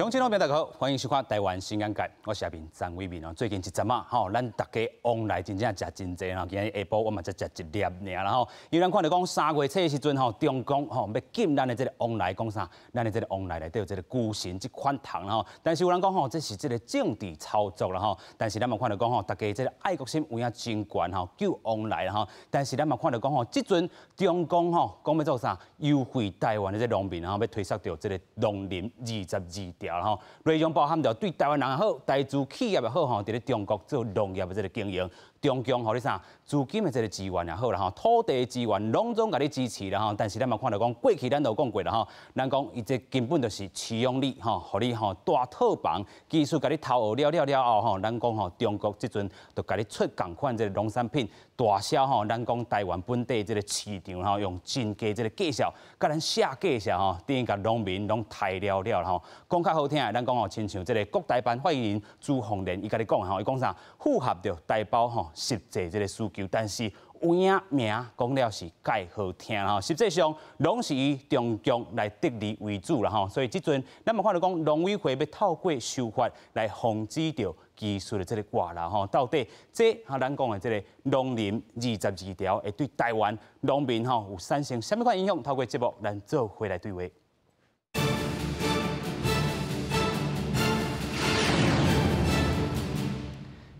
鄉親老朋友大家好，歡迎收看《台灣新眼界》，我是阿明張偉民哦。最近一陣仔吼，咱大家旺來真正食真濟吼。今日下晡我嘛才食一粒爾啦吼。因為咱看著講3月初的時陣吼，中共吼欲禁咱的這個旺來講啥？咱的這個旺來內底有這個龜神這款糖吼。但是有人講吼，這是這個政治操作啦吼。但是咱嘛看著講吼，大家這個愛國心有影真懸吼，救旺來啦吼。但是咱嘛看著講吼，這陣中共吼講欲做啥？優惠台灣的這個農民吼，欲推捒著這個農林22條。吼，內容包含著對台灣人也好，台資企業也好，吼，佇咧中國做農業的這個經營，中共予你啥資金的這個資源也好啦，吼，土地資源攏總共你支持啦，吼。但是咱嘛看著講，過去咱都講過啦，吼，咱講伊這根本就是飼養你，吼，予你吼大套房，技術共你偷學了了了後，吼，咱講吼中國這陣就共你出仝款這個農產品大銷吼，咱講台灣本地這個市場吼，用真低這個價數，共咱下價數吼，等於共農民攏刣了了吼。講較好聽的，咱講吼，親像這個國台辦發言人朱鳳蓮，伊共你講吼，伊講啥？符合著台胞吼實際這個需求，但是有影名講了是蓋好聽吼，實際上攏是以中共來得利為主啦吼。所以這陣咱嘛看著講，農委會欲透過修法來防止著技術的這個外流吼。到底這哈咱講的這個農林22條會對台灣農民吼有產生啥物款影響？透過節目，咱做伙來對話。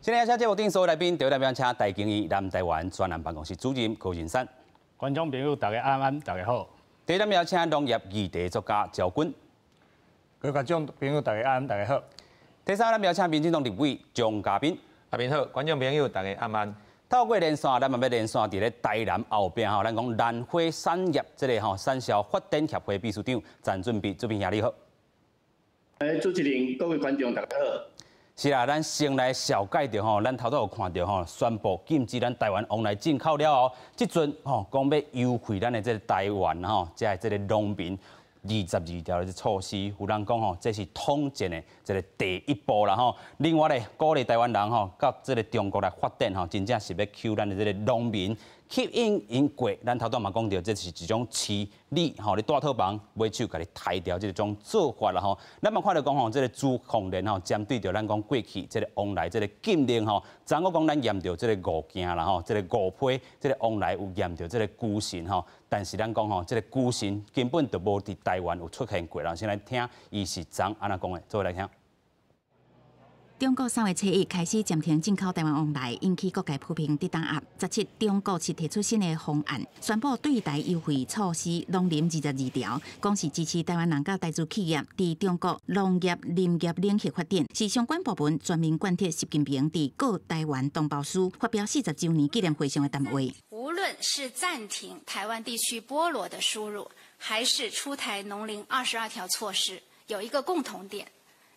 今日請節目頂所有來賓，第一來賓請台經院南台灣專案辦公室主任高仁山。觀眾朋友大家晚安，大家好。第二來請農業議題作家趙軍。各位觀眾朋友大家晚安，大家好。第三來請民進黨立委張嘉賓。阿明好，觀眾朋友大家晚安。透過連線，咱嘛欲連線佇咧台南後壁吼，咱講蘭花產業這個吼產銷發展協會秘書長陳俊弼，俊弼兄你好。欸，主持人，各位觀眾大家好。是啦，咱先來紹介著吼，咱頭拄有看著吼，宣布禁止咱台灣旺來進口了後，這陣吼講欲優惠咱的這個台灣吼，這個這個農民22條的這措施，有人講吼，這是統戰的這個第一步啦吼。另外咧，鼓勵台灣人吼，佮這個中國來發展吼，真正是欲搝咱的這個農民。吸引𪜶過，咱頭拄嘛講著，這是一種飼你吼，你大套房買手共你刣掉這種做法啦吼。咱嘛看著講吼，這個朱鳳蓮吼，針對著咱講過去這個旺來這個禁令吼，昨昏講咱驗著這個五件啦吼，這個五批這個旺來有驗著這個龜神吼，但是咱講吼，這個龜神根本就無佇台灣有出現過啦。先來聽伊是怎按怎講的，做伙來聽。中國3月初一開始暫停進口台灣旺來，引起各界批評佇打壓。17，中國是提出新的方案，宣布對台優惠措施農林22條，講是支持台灣人佮台資企業佇中國農業、林業領域發展，是相關部門全面貫徹習近平佇告臺灣同胞書發表40週年紀念會上的談話。無論是暫停臺灣地區菠蘿的輸入，還是出台農林22條措施，有一個共同點，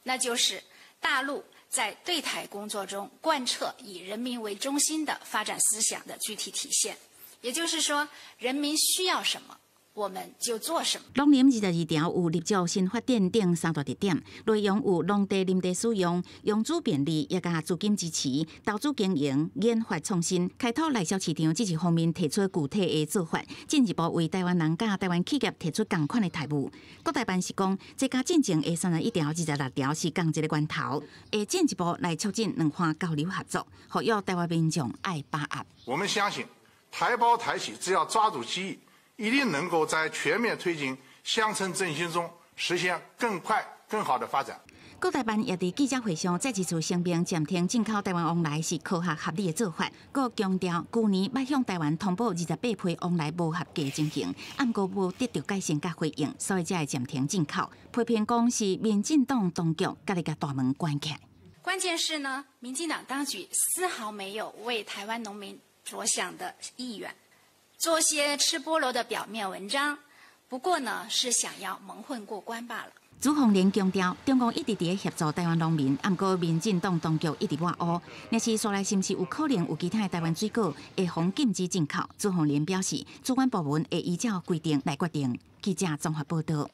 那就是大陸在對台工作中貫徹以人民為中心的發展思想的具體體現，也就是說，人民需要什麼，我們就做什麼。農林22條有立足新發展等三大特點，內容有農地、林地使用、融資便利，也佮資金支持、投資經營、研發創新、開拓內銷市場，這一方面提出具體的做法，進一步為台灣人佮台灣企業提出仝款的待遇。國台辦是講，這佮進前的31條、26條是仝一個源頭，會進一步來促進兩岸交流合作，呼籲台灣民眾愛把握。我們相信，台胞台企只要抓住機遇，一定能夠在全面推進鄉村振興中實現更快、更好的發展。國台辦也佇記者會上再一次聲明，暫停進口台灣旺來是科學合理的做法，閣強調舊年捌向台灣通報28批旺來無合格情形，毋過無得到改善佮回應，所以才會暫停進口。批評講是民進黨當局家己共大門關起來。關鍵是呢，民進黨當局絲毫沒有為台灣農民着想的意願。做些吃菠蘿的表面文章，不過呢是想要蒙混過關罷了。朱鳳蓮強調，中共一直佇咧協助台灣農民，毋過民進黨當局一直抹烏。若是煞來是毋是有可能有其他的台灣水果會予禁止進口？朱鳳蓮表示，主管部門會依照規定來決定。記者綜合報道。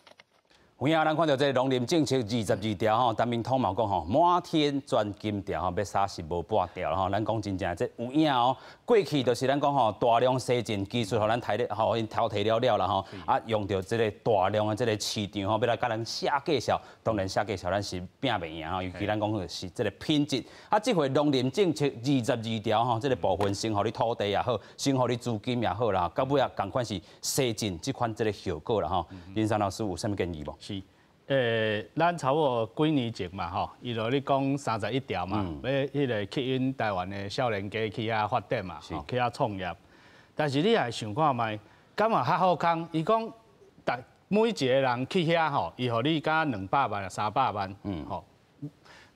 有影咱看著這個農林政策22條吼，陳明通嘛講吼，滿天鑽金條吼，欲殺是無半條吼。咱講真正這有影哦。過去就是咱講吼，大量西進技術予咱提咧，吼𪜶偷提了了啦吼，啊用著這個大量的這個市場吼，欲來共咱寫介紹，當然寫介紹咱是拚袂贏吼，尤其咱講是這個品質。啊，這回農林政策二十二條吼，這個部分先予你土地也好，先予你資金也好啦，到尾啊仝款是西進這款這個效果啦吼。林珊老師有啥物建議無？是，咱差不多幾年前嘛，吼，伊就咧講31條嘛，欲彼個吸引台灣的少年家去遐發展嘛，去遐創業。但是你也想看覓，敢嘛較好康？伊講，逐每一個人去遐吼，伊予你敢200萬、300萬，吼，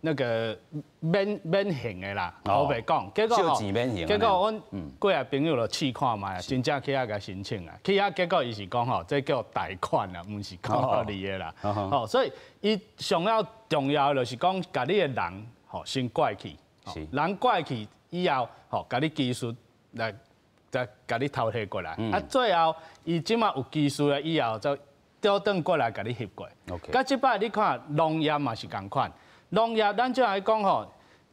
那個免免還的啦，我袂講。結果吼，結果阮幾個朋友就試看覓，真正去遐共申請啊，去遐結果伊是講吼，這叫貸款啊，毋是講予你的啦。吼，所以伊上要重要的就是講，共你的人吼先拐去，人拐去以後，吼，共你技術來再共你偷提過來。啊，最後伊這馬有技術了以後，就倒轉過來共你翕過。佮這擺你看農業嘛是仝款。農業咱這來講吼，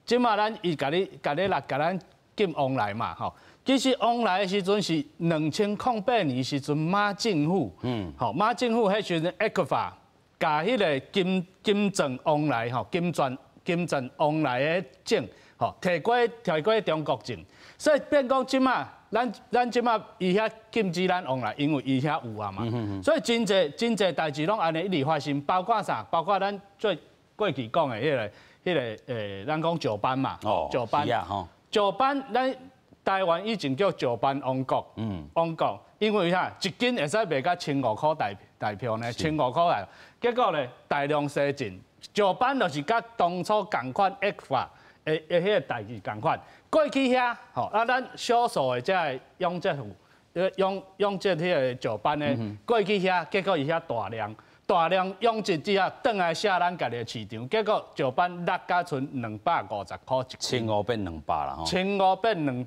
這馬咱伊共你共你來共咱禁往來嘛吼。其實往來的時陣是2008年時陣馬政府，吼馬政府彼時陣 ECFA 共彼個金金鑽往來吼，金鑽金鑽往來的種吼，提過提過中國種，所以變講這馬咱咱這馬伊遐禁止咱往來，因為伊遐有啊嘛，所以真濟真濟代誌攏按呢一直發生，包括啥？包括咱最過去講的彼個、彼個咱講石斑嘛，石斑，石斑，咱台灣以前叫石斑王國，王國，因為啥？一斤會使賣到1500塊台台票呢，千五塊來，結果咧大量西進，石斑就是佮當初仝款 ECFA 的的彼個代誌仝款，過去遐，吼啊，咱少數的這个養殖戶，養養殖彼個石斑的，過去遐，結果伊遐大量。大量養殖之後，轉來下咱家己的市場，結果石斑落甲賰250塊一斤，千五變兩百啦，吼，千五變250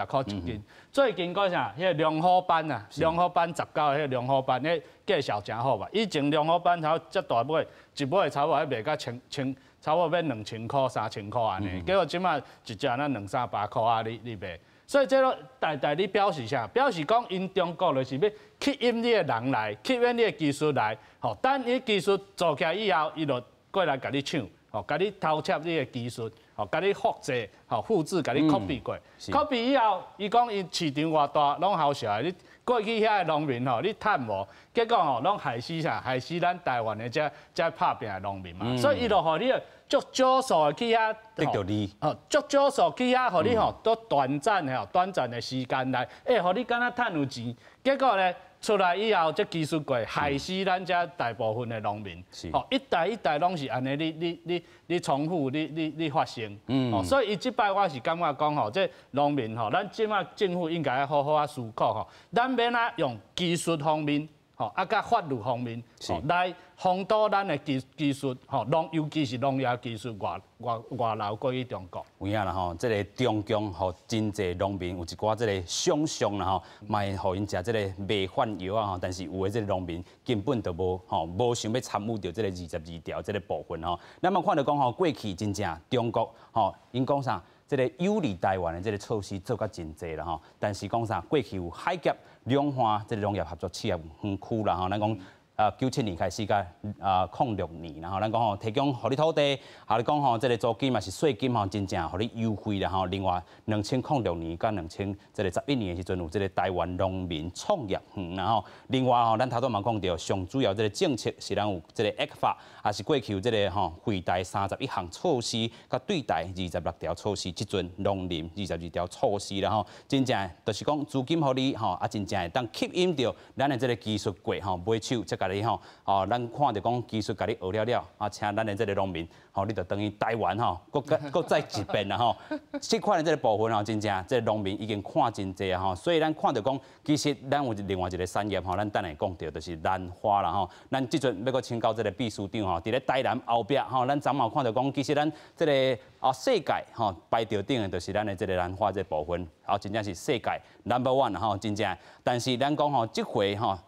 塊一斤。最近閣啥？彼個龍虎斑啊，龍虎斑19彼個龍虎斑，彼價數誠好吧？以前龍虎斑頭遮大尾，一尾差不多賣甲千千，差不多欲2000塊、3000塊按呢。結果這馬一隻若兩三百塊啊，你你賣。所以這個代代你表示啥？表示講𪜶中國就是欲吸引你的人來，吸引你的技術來。吼，等伊技術做起來以後，伊就過來共你搶，吼，共你偷竊你的技術，吼，共你複製，吼，複製，共你 copy 過。copy 以後，伊講伊市場偌大，攏好笑的。你過去遐的農民吼，你趁無，結果吼攏害死啥？害死咱台灣的這這拍拚的農民嘛。所以伊就予你足少數的去遐得著利，吼，足少數去遐，予你吼都短暫的吼，短暫的時間內，欸，予你敢若趁有錢，結果咧出來以後，這技術過害死咱遮大部分的農民，吼，一代一代攏是按呢，你你你你重複，你你你發生，所以伊這擺我是感覺講吼，這農民吼，咱這馬政府應該好好仔思考吼，咱欲按怎用技術方面，吼，啊，佮法律方面，來防堵咱的技技術，吼，農尤其是農業技術外外外流過去中國。有影啦吼，這个中共予真濟農民有一寡這个想象啦吼，嘛會予𪜶食這个迷幻藥啊吼，但是有的這个農民根本就無吼，無想欲參與著這个22條這个部分吼。咱嘛看著講吼，過去真正中國吼，𪜶講啥？這个有利台灣的這个措施做甲真濟啦吼，但是講啥？過去有海峽兩岸這个農業合作試驗園區啦吼，咱講。啊，97年開始佮06年，然後咱講吼，提供予你土地，啊，你講吼，這个租金嘛是稅金吼，真正予你優惠啦吼。另外，2006年佮兩千這个十一年的時陣，有這个台灣農民創業園，然後另外吼，咱頭拄嘛講著，上主要這个政策是咱有這个 ECFA，也是過去有這个吼惠台31項措施，佮對台26條措施，這陣農林二十二條措施啦吼，真正就是講資金予你吼，啊，真正會當吸引著咱的這个技術過吼買手，才共你吼，哦，咱看著講技術共你學了了，啊，請咱的這个農民，吼，你就轉去台灣吼，閣閣再一遍啦吼。這款的這个部分吼，真正這個農民已經看真濟啊吼，所以咱看著講，其實咱有另外一個產業吼，咱等下講著就是蘭花啦吼。咱這陣欲閣請教這個秘書長吼，佇咧台南後壁吼，咱昨嘛有看著講，其實咱這个啊世界吼排著頂的，就是咱的這个蘭花這個部分，啊，真正是世界 number one 吼，真正。但是咱講吼，這回吼。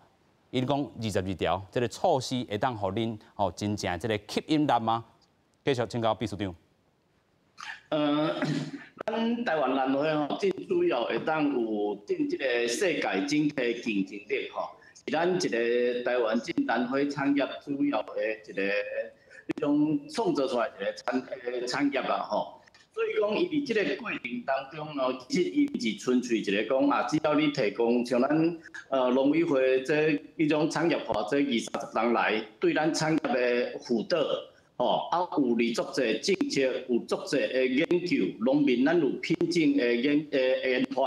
𪜶講二十二條這个措施會當予恁吼真正這个吸引力嗎？繼續請教秘書長。咱台灣蘭花吼，最主要會當有進這个世界整體競爭力吼，是咱一个台灣進蘭花產業主要的一个彼種創造出來一个產業啦吼。所以講，伊佇這个過程當中哦，其實伊毋是純粹一个講啊，只要你提供像咱農委會這彼種產業化這二三十年來對咱產業的輔導，吼，啊有佇足濟政策，有足濟的研究，農民咱有品種的研發，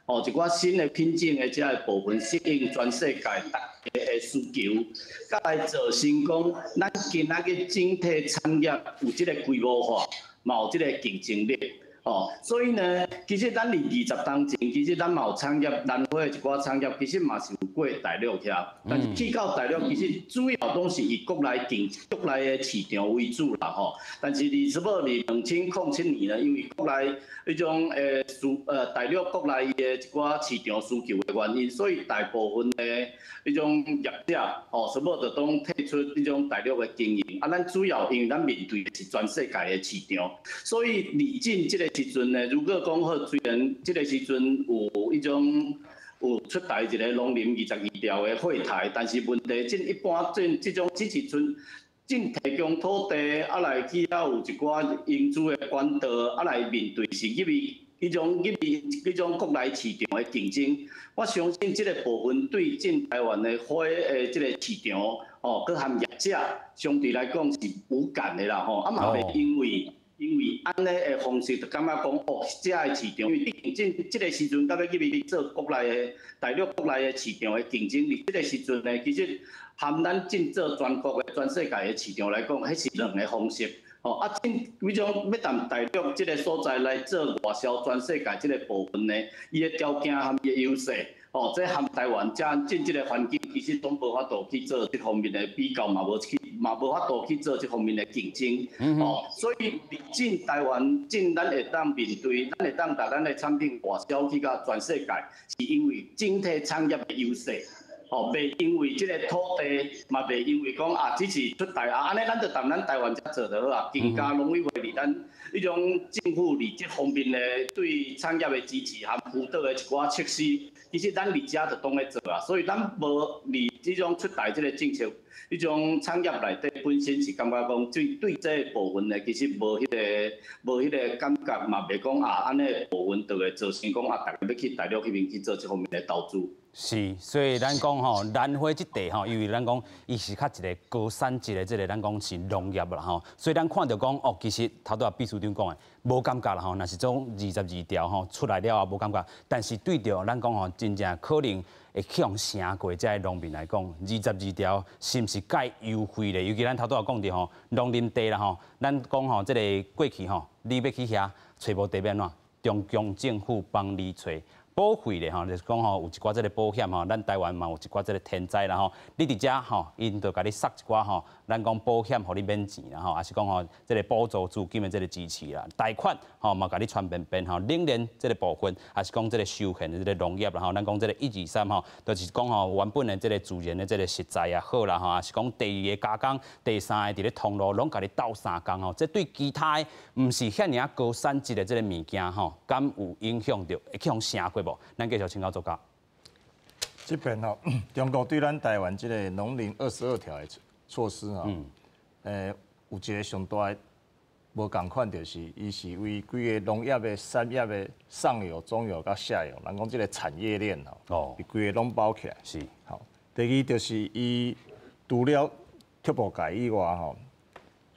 吼，一寡新的品種的這个部分適應全世界大家的需求，佮來造成講，咱今仔日整體產業有這个規模化，嘛有這个競爭力，吼，所以呢，其實咱佇20冬前，其實咱嘛有產業，蘭花的一寡產業，其實嘛是有過大陸遐，但是去到大陸，其實主要攏是以國內競國內的市場為主啦，吼。但是佇什麼佇2007年呢，因為國內彼種大陸國內的一寡市場需求的原因，所以大部分的彼種業者，吼，什麼就攏退出彼種大陸的經營。啊，咱主要因為咱面對的是全世界的市場，所以佇進這個時陣呢，如果講好，雖然這個時陣有彼種有出台一个農林二十二條的惠台，但是問題進一般進這種只是純進提供土地，啊來去遐有一寡融資的管道，啊來面對是入去彼種入去彼種國內市場的競爭。我相信這个部分對進台灣的花的這个市場，吼，閣含業者相對來講是有感的啦，吼，啊嘛袂因為按呢的方式，就感覺講哦，這个市場，因為畢竟這這个時陣，佮欲入去做國內的大陸國內的市場的競爭力，這个時陣呢，其實含咱進做全國的、全世界的市場來講，彼是兩个方式。吼，啊，進彼種欲佇大陸這个所在來做外銷全世界這个部分呢，伊的條件和伊的優勢，吼，這含台灣遮進這个環境，其實攏無法度去做這方面的比較，嘛無去，嘛無法度去做這方面的競爭，吼，所以進台灣進咱會當面對，咱會當共咱的產品外銷去到全世界，是因為整體產業的優勢。吼，袂因為這个土地，嘛袂因為講啊，只是出台啊，按呢咱就佇咱台灣遮做就好啊。更加農委會佇咱彼種政府佇這方面的對產業的支持和輔導的一寡設施，其實咱佇遮就當咧做啊。所以咱無佇這種出台這个政策，彼種產業內底本身是感覺講對對這个部分呢，其實無彼个感覺，嘛袂講啊，按呢部分就會造成講啊，逐家欲去大陸彼邊去做這方面的投資。是，所以咱講吼，蘭花這塊吼，因為咱講伊是較一个高產值的這个，咱講是農業啦吼，所以咱看著講哦，其實頭拄仔秘書長講的，無感覺啦吼，若是種二十二條吼出來了後無感覺，但是對著咱講吼，真正可能會去予勝過這个農民來講，二十二條是毋是蓋優惠咧？尤其咱頭拄仔講著吼，農林地啦吼，咱講吼，這个過去吼，你欲去遐揣無地欲按怎？中共政府幫你揣。保費咧吼，就是講吼，有一寡這个保險吼，咱台灣嘛有一寡這个天災啦吼，你佇遮吼，𪜶就共你送一寡吼，咱講保險予你免錢啦吼，抑是講吼，這个補助資金的這个支持啦，貸款吼嘛共你傳便便吼，冷鏈這个部分，抑是講這个休閒的這个農業啦吼，咱講這个一二三吼，就是講吼原本的這个自然的這个食材也好啦吼，抑是講第二个加工，第三个佇咧通路攏共你鬥相共吼，這對其他的毋是遐爾仔高產值的這个物件吼，敢有影響著會去予勝過無？咱繼續請教專家。這邊吼，中國對咱台灣這个農林二十二條的措施吼，有一个上大的無仝款，就是伊是為規个農業的產業的上游、中游佮下游，人講這个產業鏈吼，伊規个攏包起來。好，第二就是伊除了鐵部界以外吼，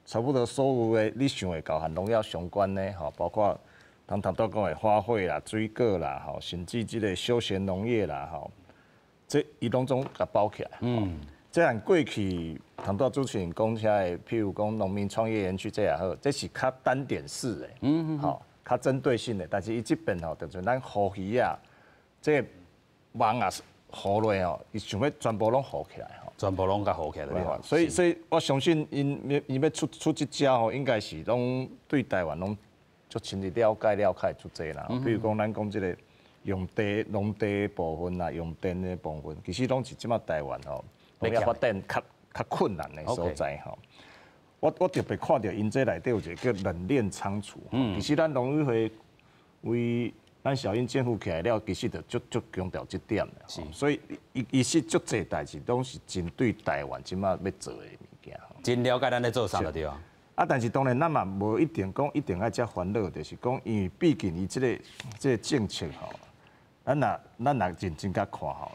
差不多所有的你想會到和農業相關的吼，包括咱頭拄講的花卉啦、水果啦，吼，甚至這个休閒農業啦，吼，這伊攏總共包起來。這按過去頭拄主持人講起來，譬如講農民創業園區這也好，這是較單點式的，吼，較針對性的。但是伊這邊吼，就像咱魚魚仔，這个網仔糊落吼，伊想欲全部攏糊起來吼，全部攏共糊起來對吧？所以我相信𪜶欲出這招吼，應該是攏對台灣攏足深入了解了解足濟啦。比如講，咱講這个用地農地的部分啦，用電的部分，其實攏是這馬台灣吼。农业发展較較困難的所在吼。我特別看著𪜶這內底有一個叫冷鏈倉儲。其實咱農委會為咱小英政府起來了，其實就足足強調這點。所以伊伊是足濟代誌，攏是針對台灣這馬欲做的物件。真了解咱咧做啥就對啊。啊，但是當然咱嘛無一定講一定愛遮煩惱，就是講因為畢竟伊這個政策吼，咱若認真共看吼，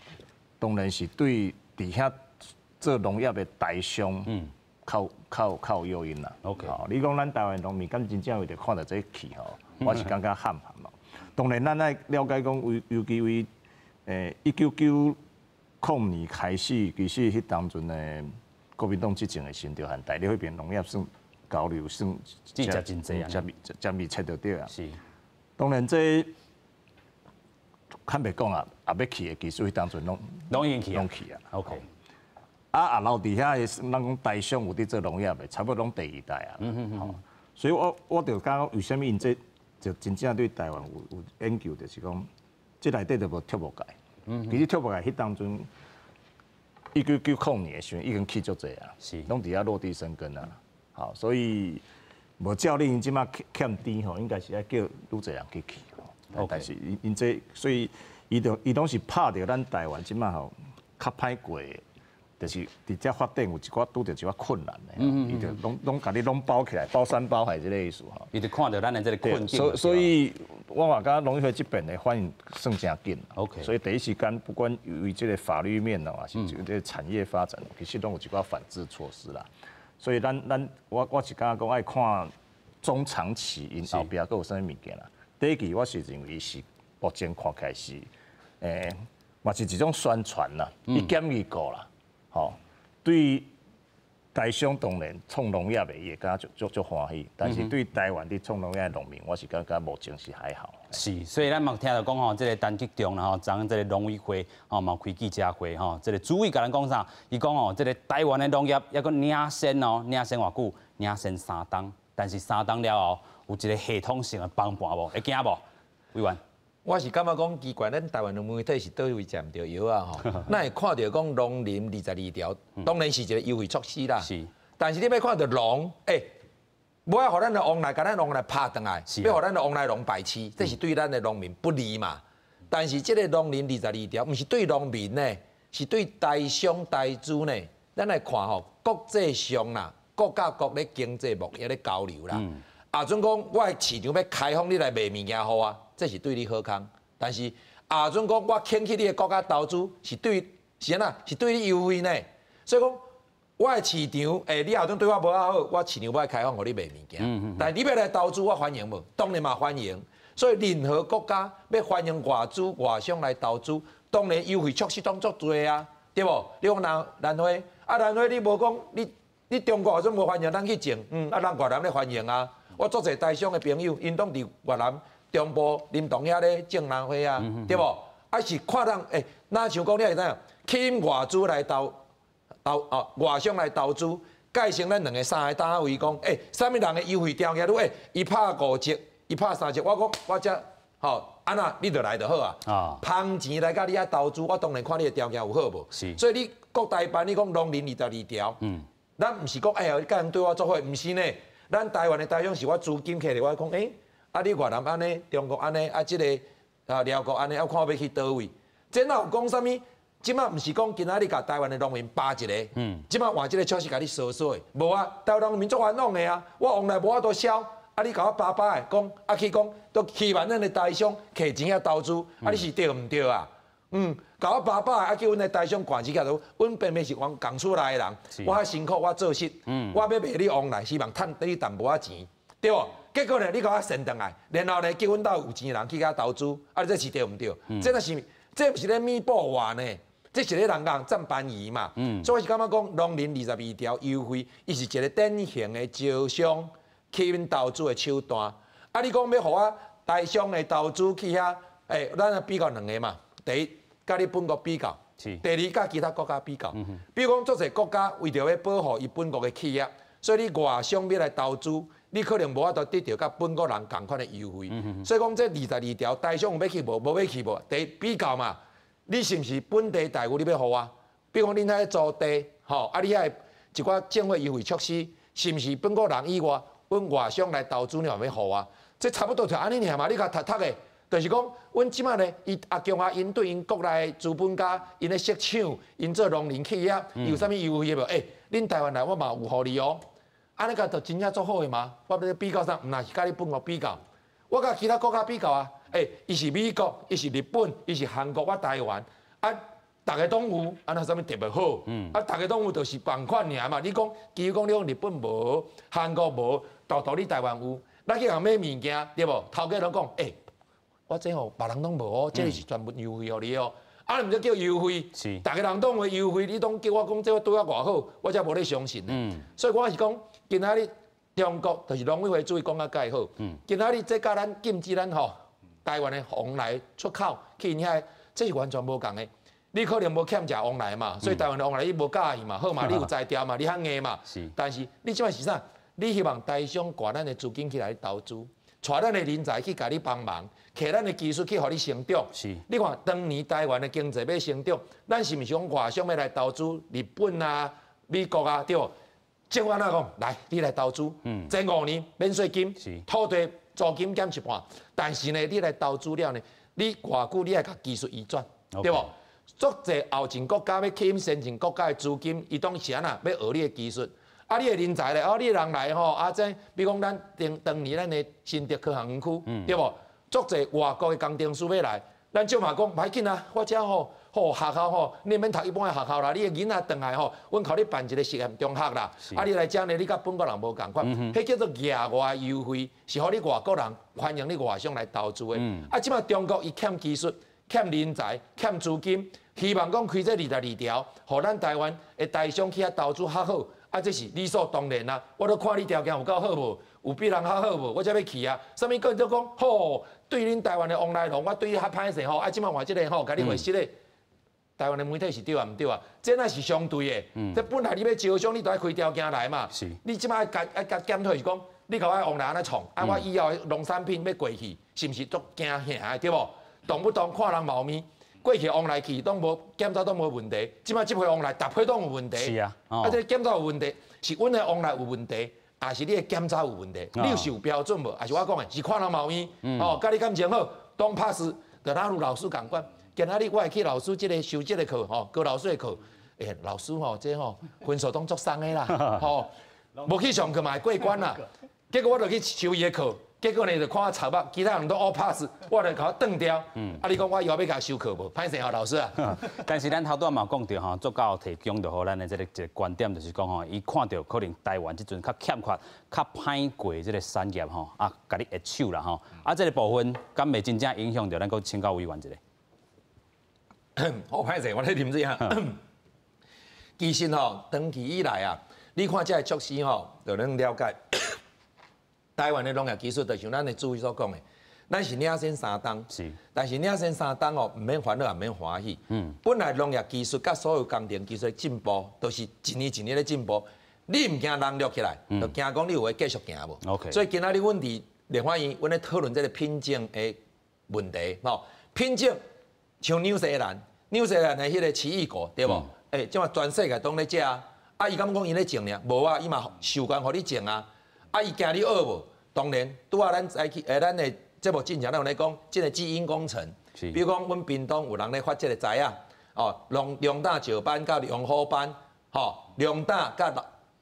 當然是對佇遐做農業的台商，較較較有誘因啦。 你講咱台灣農民敢真正為著看著這去吼，我是感覺罕罕咯。當然，咱愛了解講，尤其為1990年開始，其實彼當陣的國民黨執政的時陣，就和大陸彼邊農業算交流算真真濟啊，真密切就對啊。當然這坦白講啊，也欲去的技術，彼當陣攏攏已經去攏去啊。 啊，留佇遐的，咱講台商有佇做農業的，差不多攏第二代啊。所以我就感覺為啥物𪜶這就真正對台灣有研究，就是講，這內底就無竹木界。其實竹木界彼當陣1990年的時陣已經去足濟啊，攏佇遐落地生根啊。好，所以無照你𪜶這馬欠甜吼，應該是愛叫愈濟人去去。但是𪜶𪜶這，所以伊就伊攏是拍著咱台灣這馬吼較歹過。就是佇遮發展有一寡拄著一寡困難的，伊就攏攏共你攏包起來，包山包海這個意思吼。伊就看著咱的這個困境。所以，我嘛感覺農委會這邊的反應算誠緊。 所以第一時間，不管為這個法律面哦，還是這個產業發展，其實攏有一寡反制措施啦。所以咱咱我我是感覺講愛看中長期，𪜶後壁閣有啥物物件啦。短期我是認為是目前看起來是，嘛是一種宣傳啦，伊檢議過啦。吼，對台商當然創農業的，伊會感覺足足足歡喜，但是對台灣佇創農業的農民，我是感覺目前是還好。是，所以咱嘛聽著講吼，這個陳吉仲啦吼，昨昏這個農委會吼嘛開記者會吼，這個主委共咱講啥？伊講吼，這個台灣的農業猶閣領先哦，領先偌久？領先3冬，但是3冬了後有一個系統性的崩盤無？會驚無？委員。我是感覺講奇怪，咱台灣的媒體是佗位食毋著藥啊吼？咱會看著講農林二十二條，當然是一個優惠措施啦。但是你欲看著農，無愛予咱的往來，共咱往來拍轉來，欲予咱的往來農排斥，這是對咱的農民不利嘛。但是這個農林二十二條，毋是對農民呢，是對台商台資呢。咱來看吼，國際上啦，國佮國咧經濟貿易咧交流啦。啊，準講我的市場欲開放，你來賣物件予我，這是對你好康。但是啊，準講我肯去你的國家投資，是對是按怎？是對你優惠呢。所以講，我的市場，你後陣對我無遐好，我市場欲開放予你賣物件。但你欲來投資，我歡迎無？當然嘛歡迎。所以任何國家欲歡迎外資外商來投資，當然優惠措施當足濟啊，對無？你講南蘭花，啊蘭花你無講你你中國後陣無歡迎咱去種，啊咱越南咧歡迎啊。我足濟台商的朋友，𪜶攏佇越南中部林同遐咧種蘭花啊，對無？啊是看人若像講你會知影，吸引外資來投投哦，外商來投資，蓋成咱兩个三个單位講，啥物人的優惠條件，你伊拍5折，伊拍3折，我講我遮吼，按怎你就來就好啊。芳錢來佮你遐投資，我當然看你的條件有好無。所以你國台辦，你講農林22條，咱毋是講哎呀，你佮人對我做伙，毋是呢。咱台灣的台商是我資金起來，我講，啊你越南按呢，中國按呢，啊這個啊寮國按呢，我看我欲去佗位。這哪有講啥物？這馬毋是講今仔日共台灣的農民扒一個，這馬換這個措施共你鎖鎖的，無啊，台灣農民足冤枉的啊！我往來無法度銷，啊你共我扒扒的，講啊去講，都欺瞞咱的台商摕錢遐投資，啊你是對毋對啊？共我扒扒的，啊叫阮的台商趕錢起來，阮偏偏是往共厝內的人，我較辛苦，我做事，我欲賣你往來，希望趁你淡薄仔錢，對無？結果呢，你共我扇轉來，然後呢，叫阮兜有錢的人去遐投資，啊，你這是對毋對？這若是，這毋是咧彌補我呢，這是咧人共佔便宜嘛。所以我是感覺講，農林二十二條優惠，伊是一個典型的招商吸引投資的手段。啊，你講欲予我台商的投資去遐，咱來比較兩个嘛。第一，佮你本國比較；第二，佮其他國家比較。比如講，足濟國家為著欲保護伊本國的企業，所以你外商欲來投資，你可能無法度得著佮本國人仝款的優惠。所以講，這二十二條台商有欲去無？無欲去無？第一比較嘛，你是毋是本地待遇你欲予我？比如讲恁遐租地，吼，啊，你遐一寡政府优惠措施，是毋是本国人以外，阮外商来投资你嘛欲予我？这差不多就按呢尔嘛，你共读读的，就是讲，阮这摆呢，伊阿强啊，𪜶对𪜶国内资本家，𪜶咧设厂，𪜶做农林企业，有啥物优惠无？欸，恁台湾来，我嘛有予你哦。按呢共就真正足好的嘛？我欲比较啥？毋若是佮你本国比较，我佮其他国家比较啊。欸，伊是美国，伊是日本，伊是韩国，我台湾，啊，逐个拢有，啊，那啥物特别好？啊，逐个拢有就是仝款尔嘛。你讲，比如讲你讲日本无，韩国无，独独你台湾有，咱去共买物件，对无？头家拢讲，欸，我这吼别人拢无哦，这个是专门优惠予你哦。啊，毋才叫优惠，逐个人拢有优惠，你拢叫我讲这对我偌好，我才无咧相信。所以我是讲，今仔日中国就是农委会主委讲甲盖好。今仔日这佮咱禁止咱吼台湾的往来出口去𪜶遐，这是完全无仝的。你可能无欠食往来嘛，所以台湾的往来你无佮意嘛，好嘛，你有才调嘛，你较硬嘛。但是你这摆是啥？你希望台商挂咱的资金起来投资，带咱的人才去共你帮忙，摕咱的技术去予你成长。你看当年台湾的经济欲成长，咱是毋是讲外商欲来投资日本啊、美国啊，对无？政府按怎讲？来，你来投资，前5年免税金，土地租金减一半。但是呢，你来投资了呢，你偌久你爱共技术移转，对无？足济后进国家欲吸引先进国家的资金，伊当是按怎欲学你的技术，啊，你的人才咧，哦，你的人来吼，啊，这比如讲咱当当年咱的新竹科学园区，对无？足济外国的工程师欲来，咱少嘛讲袂紧啊，我遮吼，吼学校吼，你免读一般的学校啦，你的囡仔转来吼，阮予你办一个实验中学啦，啊，你来遮呢，你佮本国人无仝款，彼叫做额外优惠，是予你外国人欢迎你外商来投资的。啊，这摆中国伊欠技术、欠人才、欠资金，希望讲开这22条，予咱台湾的台商去遐投资较好，啊，这是理所当然啊。我都看你条件有够好无，有比人较好无，我才欲去啊。啥物叫做讲好？对恁台湾的往来拢，我对你较歹势吼，啊，这摆换这个吼，共你回实的。台湾的媒体是对啊，毋对啊？这若是相对的。这本来你欲招商，你都爱开条件来嘛。你这摆爱共爱共检讨是讲，你共我往来按呢创，啊，我以后的农产品欲过去，是毋是足惊吓的，对无？动不动看人猫咪，过去往来去拢无检查拢无问题，这摆这批往来，逐批拢有问题。是啊。啊，这检查有问题，是阮的往来有问题，还是你的检查有问题？你有是有标准无？还是我讲的，是看人猫咪？哦，佮你感情好，拢 pass，就若如老师仝款。今仔日我会去老师这个修这个课吼，高老师的课，欸，老师吼，这吼分数拢足松的啦，吼，无去上课嘛会过关啦。结果我就去修伊的课，结果呢就看我贼目，其他人都 all pass，我就共我断掉。啊，你讲我以后欲共修课无？歹势吼，老师啊。但是咱头拄仔嘛讲著吼，足够提供著予咱的这个一个观点，就是讲吼，伊看著可能台湾这阵较欠缺、较歹过这个产业吼，啊，共你下手啦吼，啊，这个部分敢袂真正影响著咱阁请教委员一下。好歹势，我咧啉水啊。其实吼，长期以来啊，你看这个措施吼，就能了解台湾的农业技术，就像咱的主委所讲的，咱是领先三冬，但是领先三冬哦，毋免烦恼也毋免欢喜。本来农业技术佮所有工程技术的进步，都是一年一年咧进步。你毋惊人落起来，就惊讲你有会继续行无？所以今仔日阮伫立法院，阮咧讨论这个品种的问题，吼，品种。像纽西兰，纽西兰的彼个奇异果，对无？欸，这马全世界拢咧食啊！啊，伊敢讲𪜶咧种尔？无啊，伊嘛授权予你种啊！啊，伊惊你学无？当然，拄仔咱早起，咱的节目进前，咱有咧讲这个基因工程，比如讲，阮屏东有人咧发这个知影，哦，龙龙胆石斑佮龙虎斑，吼，龙胆佮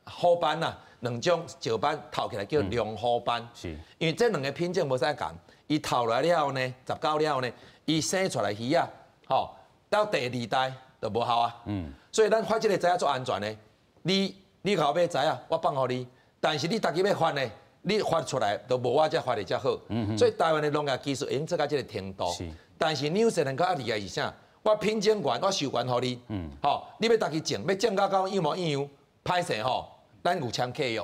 虎斑啊，两种石斑套起来叫龙虎斑。因为这两个品种无啥仝，伊套来了后呢，杂交了后呢，伊生出来鱼仔，吼，到第二代就无效啊。所以咱发这个知影足安全的。你共我买知影，我放予你，但是你家己欲发呢，你发出来都无我遮发的遮好。所以台湾的农业技术已经做到这个程度。但是纽西兰较厉害是啥？我品种权我授权予你，吼，你欲家己种，欲种到一模一样，歹势吼，咱有签契约。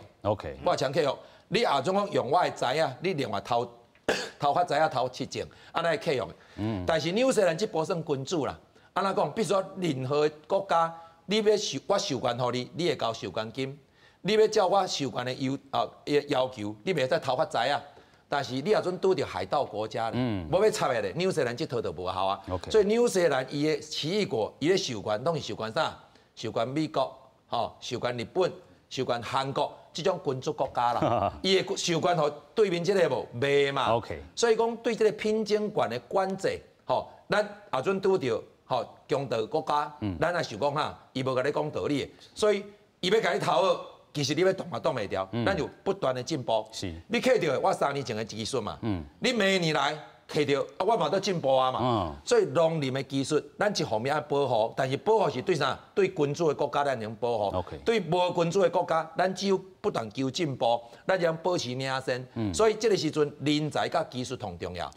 我签契约，你也总讲用我的知影，你另外偷偷发知影偷去种，按呢契约。但是纽西兰这部算君主啦，按怎讲？比如说任何国家，你欲授我授权予你，你会交授权金；你欲照我授权的要求，你袂使偷发知影。但是你若阵拄著海盗国家咧，无欲插的咧，纽西兰这套就无效啊。所以纽西兰伊的奇异果，伊的授权拢是授权啥？授權美國，吼，授權日本，授權韓國，這種君主國家啦，伊會授權予對面這个無？袂嘛。 所以講對這个品種權的管制，吼，咱也準拄著吼強盜國家，咱也想講哈，伊無共你講道理的，所以伊欲共你偷學，其實你欲擋嘛擋袂牢，咱有不斷的進步。你揢著的我3年前的技術嘛，你明年來揢著，啊，我嘛閣進步啊嘛。所以農林的技術，咱一方面愛保護，但是保護是對啥？對君主的國家咱能保護。對無君主的國家，咱只有不斷求進步，咱才能保持領先。所以這个時陣，人才佮技術同重要。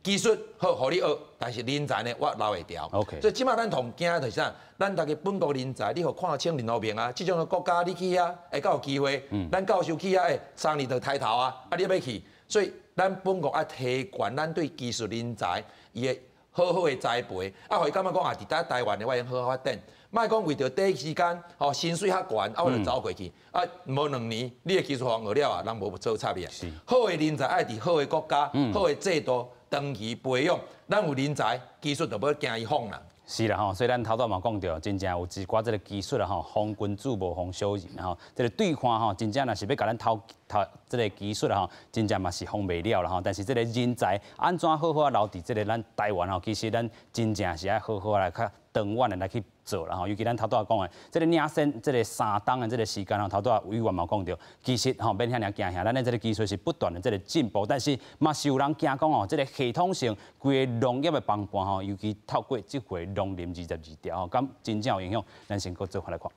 技術好，予你學，但是人才呢，我留會牢。 所以這擺咱同驚就是啥？咱逐家本國人才，你予看清林和明啊，這種的國家你去遐會較有機會。咱教授去遐，欸，3年就抬頭啊，啊，你欲去？所以咱本國愛提懸咱對技術人才伊的好好的栽培，啊，予伊感覺講啊，佇台台灣的我會用好好發展。莫講為著短時間，吼薪水較懸，啊，我就走過去。啊，無2年，你的技術予人學了啊，人無做插你啊。好的人才愛佇好的國家，好的制度長期培養，咱有人才，技術就無驚伊放啦。是啦吼，所以咱頭拄嘛講著，真正有一寡這个技術啦吼，防君子無防小人吼。這个對岸吼，真正若是欲共咱偷偷這个技術啦吼，真正嘛是防袂了啦吼。但是這个人才按怎好好啊留佇這个咱台灣吼，其實咱真正是愛好好來較長遠的來去做啦吼。尤其咱頭拄仔講的，這个領先這个3冬的這个時間吼，頭拄仔委員嘛講著，其實吼免遐爾驚嚇，咱的這个技術是不斷的這个進步，但是嘛是有人驚講吼，這个系統性規个農業的崩盤吼，尤其透過這回農林22條吼，敢真正有影響？咱先閣做伙來看。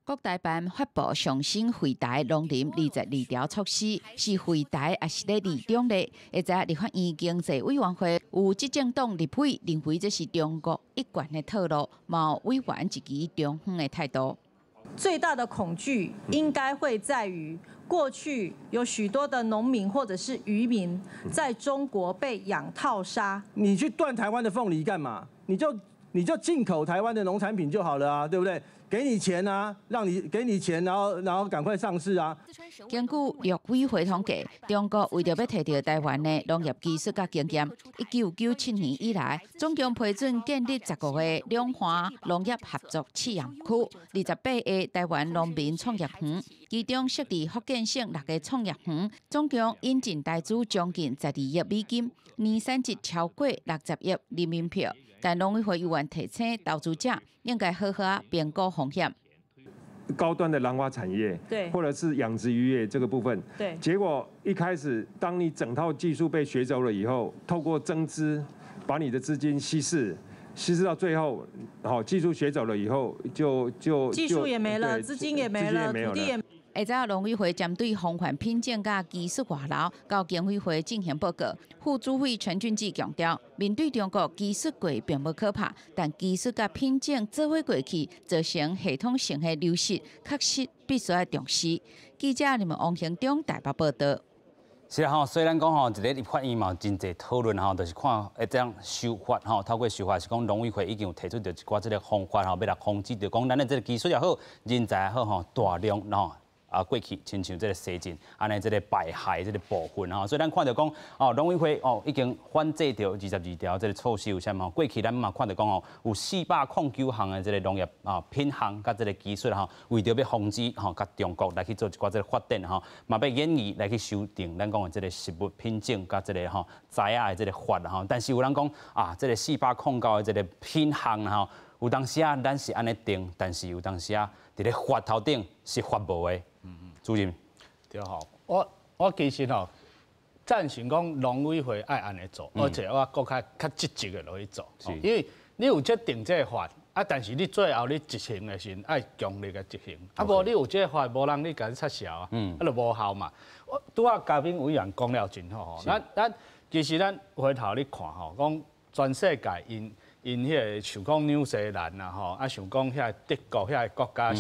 國台辦發布上新惠台農林22條措施，是惠台抑是咧利中咧？會知立法院經濟委員會有執政黨立委認為這是中國一貫的套路，嘛有委員一支中方的態度。最大的恐懼應該會在於過去有許多的農民或者是漁民在中國被養套殺。你去斷台灣的鳳梨幹嘛？你就進口台灣的農產品就好了啊，對不對？給你錢啊，讓你給你錢，然後趕快上市啊。根據陸委會統計，中國為著欲提著台灣的農業技術佮經驗，1997年以來，總共批准建立15個兩岸農業合作試驗區，28個台灣農民創業園，其中設佇福建省六個創業園，總共引進台資將近12億美金，年產值超過60億人民幣。但農委會委員提醒投資者應該好好評估風險。高端的蘭花產業，或者是養殖漁業這個部分，結果一開始，當你整套技術被學走了以後，透過增資，把你的資金稀釋，稀釋到最後，好，技術學走了以後，就技術也沒了，資金也沒了，土地也。下晝農委會針對防範品種佮技術外流，到經委會進行報告。副主委陳俊志強調，面對中國技術過並無可怕，但技術佮品種做伙過去，造成系統性的流失，確實必須愛重視。記者你們王興中台北報道。是啦吼，雖然講吼，佇咧立法院嘛有真濟討論吼，就是看會怎修法吼，透過修法是講農委會已經有提出著一寡這个方法吼，欲來防止著講咱的這个技術也好，人才也好吼，大量吼。啊，過去親像這个西進，按呢這个排害這个部分吼，所以咱看著講哦，農委會哦已經反制著22條這个措施有啥物吼？過去咱嘛看著講哦，有409項的這个農業啊品項佮這个技術吼，為著欲防止吼，佮中國來去做一寡這个發展吼，嘛欲研擬來去修訂咱講的這个食物品種佮這个吼栽仔的這个法吼。但是有人講啊，這个409的這个品項吼，有當時啊咱是按呢定，但是有當時啊佇咧法頭頂是法無的。主任，對吼，我其實吼贊成講農委會愛按呢做，而且我閣較較積極的落去做，因為你有這定這个法，啊，但是你最後你執行的時陣愛強力的執行，啊，無你有這个法，無人你共你插潲啊，啊，就無效嘛。我拄仔嘉賓委員講了真好吼，咱其實咱回頭你看吼，講全世界𪜶𪜶彼个像講紐西蘭啦吼，啊像講遐德國遐个國家，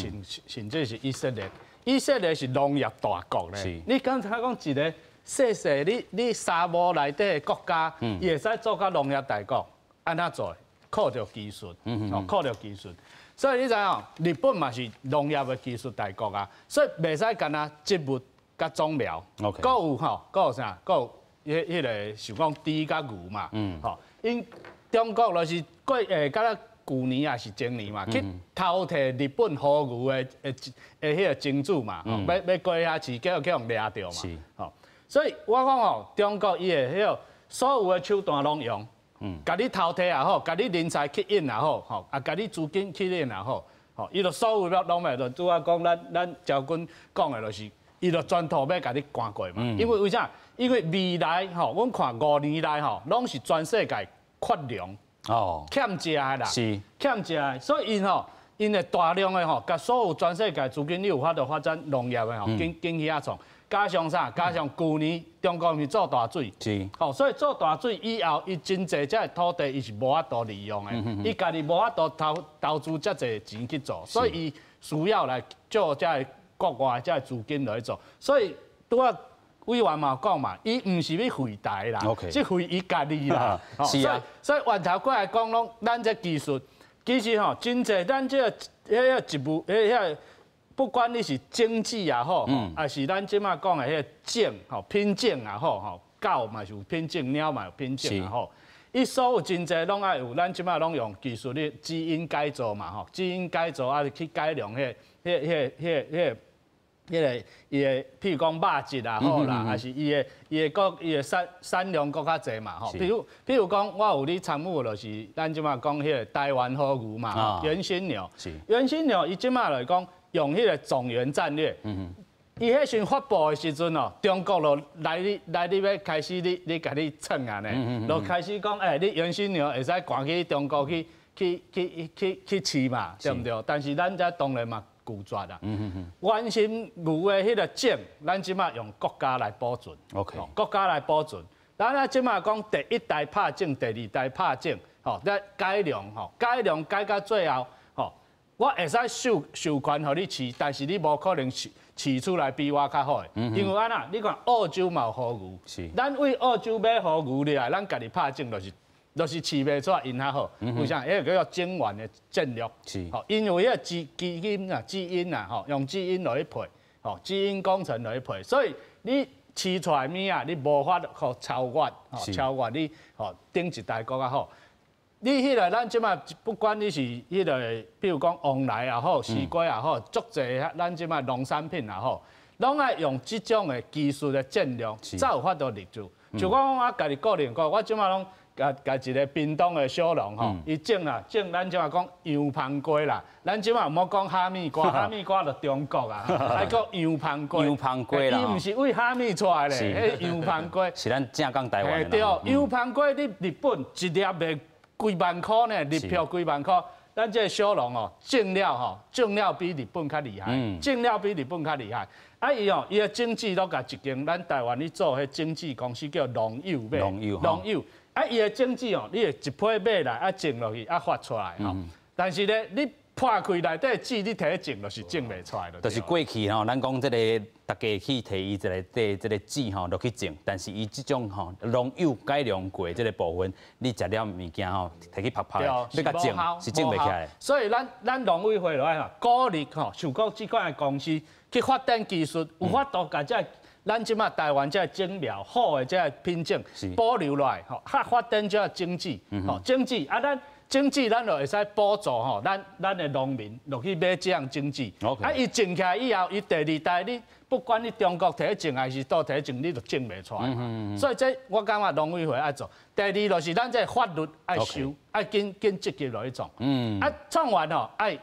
甚至是以色列。以色列是農業大國咧，你敢知講一个細細你沙漠內底的國家，伊會使做甲農業大國，按怎做？靠著技術，哦，靠著技術。所以你知影，日本嘛是農業的技術大國啊，所以袂使干焦植物佮種苗，閣有吼，閣有啥？閣有彼彼个像講豬佮牛嘛，吼，𪜶中國就是過，敢若舊年抑是前年嘛，去偷提日本和牛的彼個精子嘛，欲過遐飼，結果去予掠著嘛。吼，所以我講吼，中國伊的彼個所有的手段攏用，共你偷提也好，共你人才吸引也好，吼，啊，共你資金吸引也好，吼，伊就所有攏攏欲就拄仔講咱趙君講的，就是伊就全套欲共你趕過嘛。因為為啥？因為未來吼，阮看5年內吼，攏是全世界缺糧。哦，欠食的啦，欠食的，所以𪜶吼，𪜶會大量的吼，共所有全世界資金，你有法度發展農業的吼，緊緊去遐創，加上啥？加上舊年中國毋是做大水，吼，所以做大水以後，伊真濟這个土地，伊是無法度利用的，伊家己無法度投資遮濟錢去做，所以伊需要來借這个國外這个資金來做，所以拄仔委員嘛講嘛，伊毋是欲廢台啦，是廢伊家己啦。所以源頭過來講，攏咱這技術，其實吼真濟咱這个彼個植物，彼個不管你是種子也好，抑是咱這馬講的彼個種吼品種也好吼，狗嘛是有品種，貓嘛有品種也好，伊所有真濟攏愛有，咱這馬攏用技術咧基因改造嘛吼，基因改造啊去改良彼個、彼個、彼個、彼個、彼個。彼个伊的，譬如講肉質也好啦，抑是伊的產量閣較濟嘛吼。譬如講，我有咧參與，就是咱這馬講彼个台灣和牛嘛，原心牛。原心牛伊這馬來講用彼个種源戰略。伊彼時發布的時陣哦，中國就來你來你欲開始你共你創啊呢，就開始講，欸，你原心牛會使趕去中國去飼嘛，對毋對？但是咱這當然嘛拒絕啦。原心牛的彼個種，咱這馬用國家來保存。國家來保存。咱啊這馬講第一代拍種，第二代拍種，吼，咧改良吼，改良改到最後，吼，我會使授權予你飼，但是你無可能飼出來比我較好的。因為按怎？你看澳洲嘛有和牛，咱對澳洲買和牛來，咱家己拍種就是飼袂出來𪜶較好。為啥？彼個叫做種源的戰略。吼，因為彼個基因啊，基因啊，吼，用基因來去配，吼，基因工程來去配，所以你飼出來物仔，你無法度超越，吼，超越你，吼，頂一代閣較好。你彼個咱這馬不管你是彼個，比如講旺來也好，西瓜也好，足濟咱這馬農產品也好，攏愛用這種的技術的戰略，才有法度立住。就講我家己個人講，我這馬攏共共一个屏東的小農吼，伊種啦，種咱這馬講洋芳瓜啦，咱這馬毋好講哈密瓜，哈密瓜就中國啊，還講洋芳瓜。洋芳瓜啦，伊毋是對哈密出來咧，彼洋芳瓜。是咱正港台灣的。對，洋芳瓜你日本一粒賣幾萬箍呢，日票幾萬箍。咱這个小農哦，種了吼，種了比日本較厲害，種了比日本較厲害。啊，伊哦，伊的種子攏共一間咱台灣咧做彼種子公司叫農友買，農友。啊，伊的種子哦，你會一批買來，啊種落去，啊發出來吼。但是咧，你破開內底籽，你提去種，就是種袂出來。就是過去吼，咱講這个大家去提伊一个這个籽吼落去種，但是伊這種吼農友改良過這个部分，你食了物件吼，提去曝曝，欲共種是種袂起來。所以咱農委會落來吼，鼓勵吼，像講這款的公司去發展技術，有法度共這个咱這馬台灣這个種苗好的這个品種保留落來，吼，較發展這个種子，吼，種子啊，咱種子咱就會使補助吼，咱的農民落去買這項種子。啊，伊種起來以後，伊第二代你不管你中國提去種還是佗提去種，你都種袂出來。所以這我感覺農委會愛做。第二就是咱這个法律愛修，愛緊緊積極落去創。啊，創完吼愛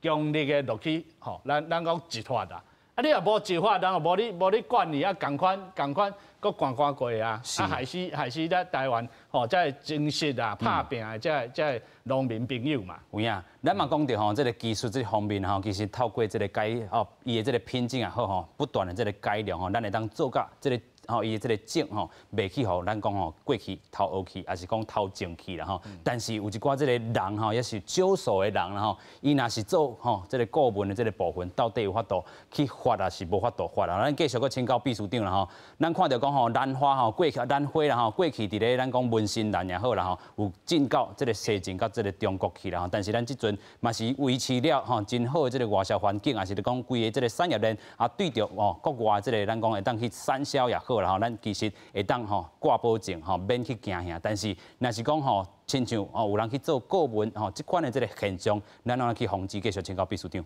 強力的落去吼，咱講執法啦。啊！你若無執法，人無你無你管你啊，仝款仝款，閣趕趕過啊！啊，害死咱台灣吼，這个真實啊，拍拚的這个這个農民朋友嘛。有影，咱嘛講著吼，這个技術這方面吼，其實透過這个改吼，伊的這个品種也好吼，不斷的這个改良吼，咱會當做甲這个吼，伊的這个種吼，袂去予咱講吼過去偷學去，抑是講偷種去啦吼。但是有一寡這个人吼，也是少數的人啦吼，伊若是做吼這个顧問的這个部分，到底有法度去罰，抑是無法度罰啦？咱繼續閣請教秘書長啦吼。咱看著講吼，蘭花吼過去蘭花啦吼，過去佇咧咱講文心蘭也好啦吼，有進到這个西進到這个中國去啦吼。但是咱這陣嘛是維持了吼真好的這个外銷環境，抑是講規个這个產業鏈啊，對著哦國外這个咱講會當去產銷也好啦吼，咱其實會當吼掛保證吼免去驚嚇。但是若是講吼，親像哦有人去做顧問吼，這款的這個現象，咱按怎去防止？繼續請教秘書長。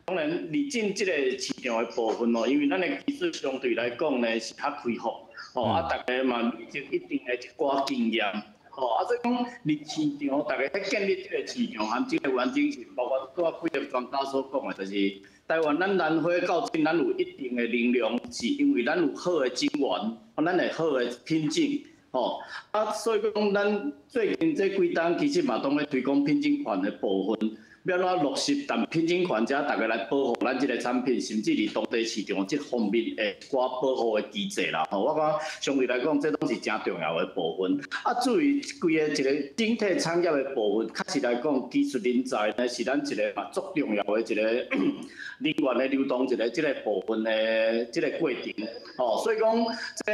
當然，佇進這個市場的部分哦，因為咱的技術相對來講呢是較開放，吼啊，大家嘛累積一定的一寡經驗，吼啊，所以講佇市場，大家咧建立這個市場和這個完整性，包括拄仔幾個專家所講的，就是台灣咱蘭花到這咱有一定的能量，是因為咱有好的種源，咱的好的品種，吼啊，所以講咱最近這幾冬其實嘛，當咧推廣品種權的部分。欲按怎落實，但品種權遮逐家來保護咱這個產品，甚至佇當地市場這方面的一寡保護的機制啦。吼，我感覺相對來講，這攏是誠重要的部分。啊，至於規个一個整體產業的部分，確實來講，技術人才呢是咱一個嘛足重要的一個人員的流動一個這個部分的這個過程。吼，所以講，這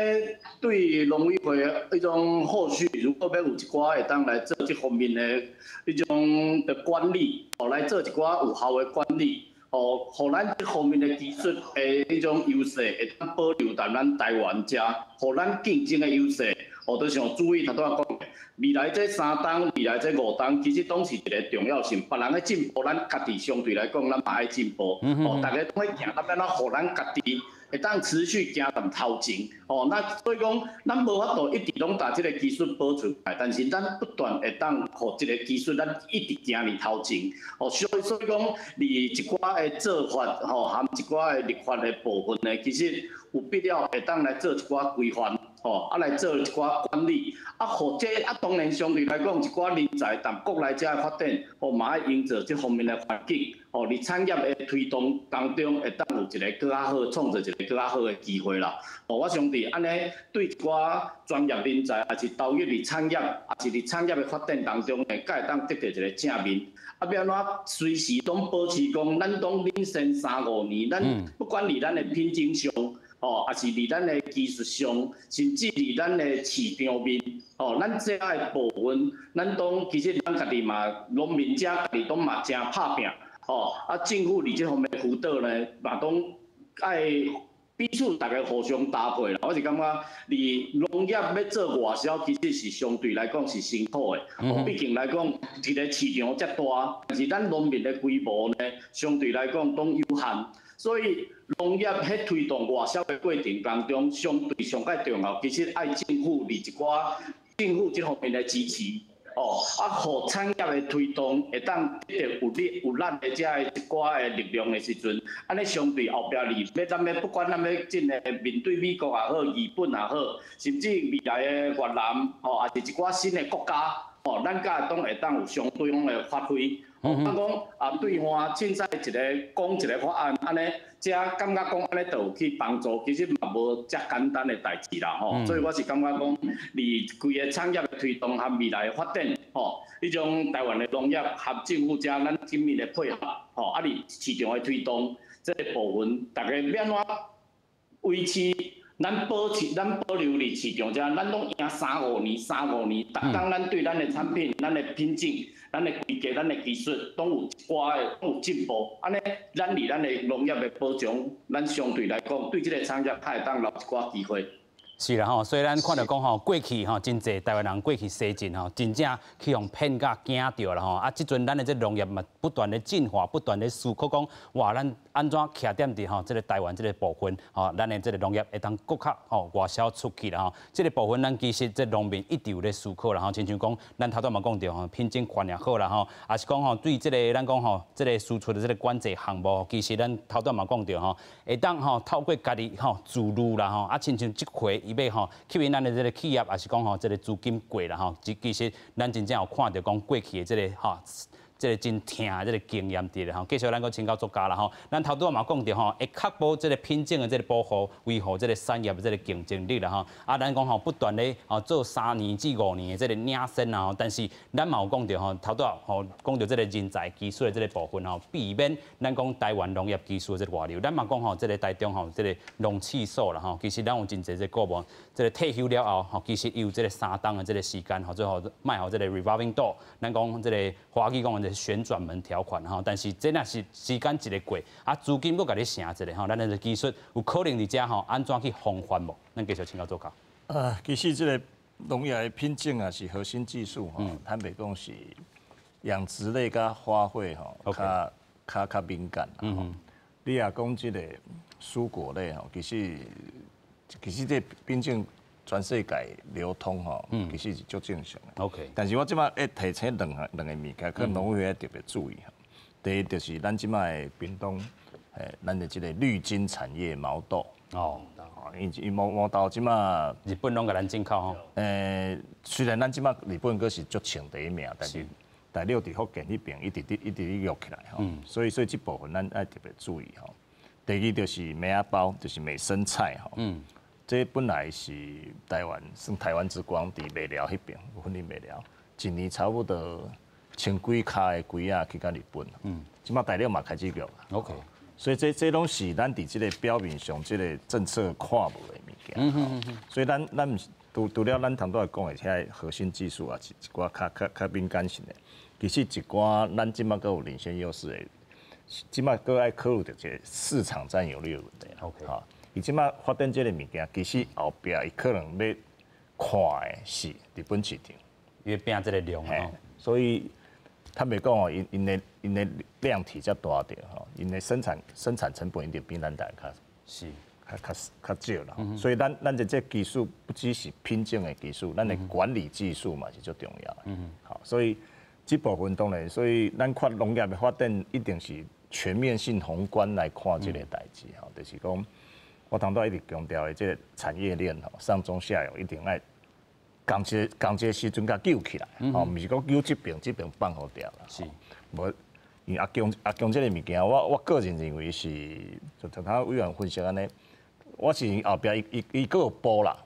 對農委會彼種後續，如果欲有一寡會當來做這方面的彼種的管理，哦，來做一寡有效的管理，哦，予咱這方面的技術的彼種優勢會當保留佇咱台灣遮，予咱競爭的優勢，哦，就像主委頭拄仔講的，未來這3冬，未來這5冬，其實攏是一個重要性。別人咧進步，咱家己相對來講，咱嘛愛進步。哦，逐家攏咧行，咱欲按怎予咱家己會當持續行踮頭前？哦，那所以講，咱無法度一直攏把這個技術保存來，但是咱不斷會當予這個技術，咱一直行佇頭前。哦，所以講，佇一寡的做法，吼，含一寡的立法的部分呢，其實有必要會當來做一寡規範。吼，啊來做一寡管理，啊，予這啊當然相對來講，一寡人才佇國內遮的發展，吼嘛愛營造這方面的環境，吼，佇產業的推動當中，會當有一個閣較好，創造一個閣較好的機會啦。吼，我相信按呢對一寡專業人才，抑是投入佇產業，抑是佇產業的發展當中呢，才會當得著一個正面。啊，欲按怎隨時攏保持講，咱攏領先三五年，咱不管佇咱的品種上，吼，抑是佇咱的技術上，甚至佇咱的市場面，吼，咱這的部分，咱攏其實咱家己嘛，農民遮家己攏嘛誠拍拚，吼，啊，政府佇這方面輔導呢，嘛攏愛彼此逐家互相搭配啦。我是感覺，佇農業欲做外銷，其實是相對來講是辛苦的。哦，畢竟來講，一個市場遮大，但是咱農民的規模呢，相對來講攏有限。所以農業彼推動外銷的過程當中，相對上蓋重要，其實愛政府佇一寡政府這方面的支持，哦，啊，予產業的推動會當得著有力有咱的遮的一寡的力量的時陣，按呢相對後壁佇欲咱欲不管咱欲進的面對美國也好，日本也好，甚至未來的越南，吼，抑是一寡新的國家，吼，咱才會當會當有相對方的發揮。啊，講啊，對岸凊彩一個講一個法案，按呢，遮感覺講按呢就有去幫助，其實嘛無遮簡單的代誌啦，吼。所以我是感覺講，佇規個產業的推動和未來的發展，吼，彼種台灣的農業和政府遮咱緊密的配合，吼，啊，佇市場的推動這個部分，逐家欲按怎維持？咱保持，咱保留佇市場遮，咱攏贏三五年，三五年，逐工咱對咱的產品、咱的品種、咱的規格、咱的技術，攏有一寡的，攏有進步。按呢，咱佇咱的農業的保障，咱相對來講，對這個產業較會當留一寡機會。是啦吼，所以咱看著講吼，過去吼真濟台灣人過去西進吼，真正去予騙甲驚著啦吼。啊，這陣咱的這農業嘛不斷咧進化，不斷咧思考講，哇，咱按怎徛踮佇吼這個台灣這個部分吼，咱的這個農業會當閣較吼外銷出去啦吼。這個部分咱其實這農民一直有咧思考啦吼，親像講咱頭拄嘛講著吼，品種權也好啦吼，抑是講吼對這個咱講吼這個輸出的這個管制項目，其實咱頭拄嘛講著吼，會當吼透過家己吼自律啦吼，啊，親像這回伊欲吼吸引咱的這個企業，抑是講吼這個資金過啦吼，其實咱真正有看著講過去的這個吼。這個真疼的這個經驗佇咧吼，繼續咱閣請教專家啦吼。咱頭拄仔嘛講著吼，會確保這個品種的這個保護，維護這個產業的這個競爭力啦吼。啊，咱講吼不斷咧吼做3年至5年的這個領先啦吼，但是咱嘛有講著吼，頭拄仔吼講著這個人才技術的這個部分吼，避免咱講台灣農業技術的這個外流。咱嘛講吼，這個台中吼這個農試所啦吼，其實咱有真濟這個顧問，這個退休了後吼，其實有這個3冬的這個時間吼，最後莫予這個 revolving door，咱講這個華語講的旋轉門條款吼，但是這若是時間一个過，啊資金閣共你省一下吼，咱的技術有可能佇遮吼按怎去防範無？咱繼續請教專家。其實這個农业的品种啊是核心技术吼，坦白讲是养殖类佮花卉吼，较敏感。嗯，你若讲这个蔬果类吼，其实这品种全世界流通吼，其实是足正常的。 但是我这摆会提醒两个物件，可能农委会特别注意。第一就是咱这摆的屏东，咱的这个绿金产业毛豆。因毛豆这摆日本拢共咱进口吼。虽然咱这摆日本阁是足穿第一名，但是大陆伫福建彼边一直咧弱起来吼，所以这部分咱爱特别注意吼。第二就是麦仔包，就是美生菜吼。这本来是台湾算台湾之光，伫麦寮彼边，云林麦寮，一年差不多千几跤的龟仔去到日本。这摆大陆嘛开始弱。 所以这拢是咱伫这个表面上这个政策看无的物件。所以咱毋是除了咱头拄仔讲的遐核心技术啊，一寡较敏感性的，其实一寡咱这摆阁有领先优势的，这摆阁爱考虑著这个市场占有率的问题。 伊这摆发展这个物件，其实后壁伊可能欲看的是日本市场，因为拼这个量吼。所以坦白讲哦，𪜶的量体遮大著吼，𪜶的生产成本一定比咱台湾较较少啦。所以咱的这技术不只是品种的技术，咱的管理技术嘛是足重要的。好，所以这部分当然，所以咱看农业的发展一定是全面性宏观来看这个代志吼，就是讲我头拄一直强调的这个产业链吼，上中下游一定爱仝一个时阵共救起来，吼，毋是讲救这边这边放予掉啦。无，因为阿强这个物件，我个人认为是，就头委员分析按呢，我是后壁伊阁有步啦。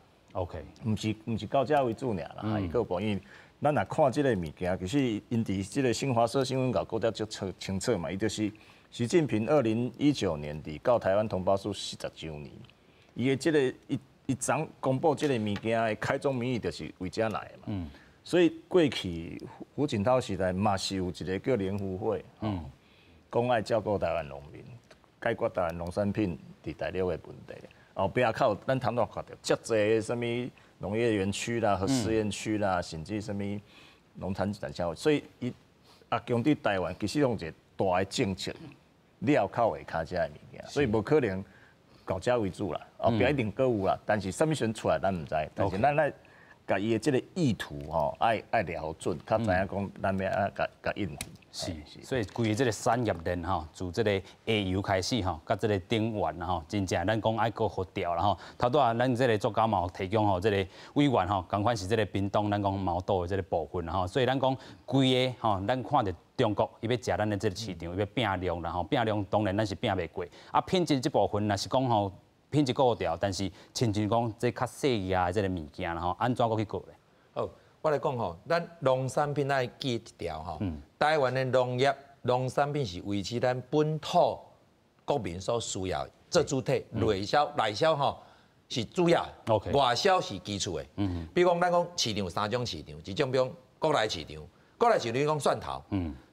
毋是到遮为止尔啦，伊阁有步，因为咱若看这个物件，其实𪜶伫这个新华社新闻稿讲得足清楚嘛，伊就是习近平2019年底到台湾同胞书40周年，伊的这个伊昨公布这个物件的开宗明义就是为遮来的嘛。所以过去胡锦涛时代嘛是有一个叫联胡会，讲爱照顾台湾农民，解决台湾农产品伫大陆的问题。后壁较有咱头拄看著，遮济啥物农业园区啦和试验区啦，甚至啥物农产展销，所以伊阿强对台湾其实用一个大的政策了口下跤遮的物件，所以无可能到遮为止啦，后壁一定阁有啦，但是啥物时阵出来咱毋知，但是咱爱共伊的这个意图吼，爱瞄准，较知影讲咱欲按怎共应付。是，所以规个这个产业链吼，自这个下游开始吼，佮这个顶缘吼，真正咱讲爱阁协调啦吼。头拄仔咱这个作家嘛有提供吼，这个委员吼，仝款是这个屏东咱讲毛豆的这个部分吼，所以咱讲规个吼，咱看著中国伊欲食咱的这个市场，伊欲拼量啦吼，拼量当然咱是拼袂过。啊，品质这部分若是讲吼，品质顾著，但是亲像讲这较细额的这个物件啦吼，按怎阁去顾咧？好，我来讲吼，咱农产品爱记一条吼，台湾的农业农产品是维持咱本土国民所需要的，做主体，内销内销吼是主要，外销是基础的。比如讲，咱讲市场有三种市场，一种比如讲国内市场，国内市场讲蒜头，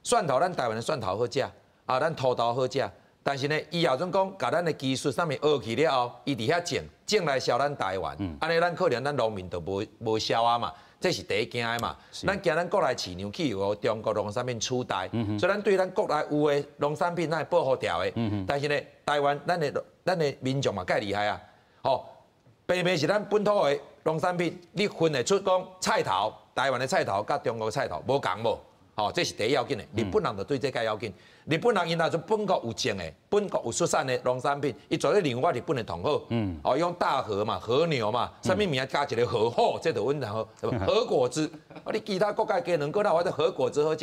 蒜头咱台湾的蒜头好食，啊，咱土豆好食。但是呢，伊若阵讲，共咱的技术啥物学去了后，伊伫遐种，种来销咱台湾，按呢咱可能咱农民就无销啊嘛，这是第一惊的嘛。咱惊咱国内市场去予中国农产品取代，所以咱对咱国内有的农产品，咱会保护牢的。但是呢，台湾咱的民众嘛盖厉害啊，吼，平平是咱本土的农产品，你分会出讲菜头，台湾的菜头佮中国的菜头无仝无？吼，这是第一要紧的。日本人就对这较要紧。日本人𪜶若阵本国有种的，本国有出产的农产品，伊绝对认为我日本的上好。哦，用大和嘛，和牛嘛，啥物名加一个和好，这就阮好，和果子。啊，你其他国家鸡卵糕哪有和果子好食？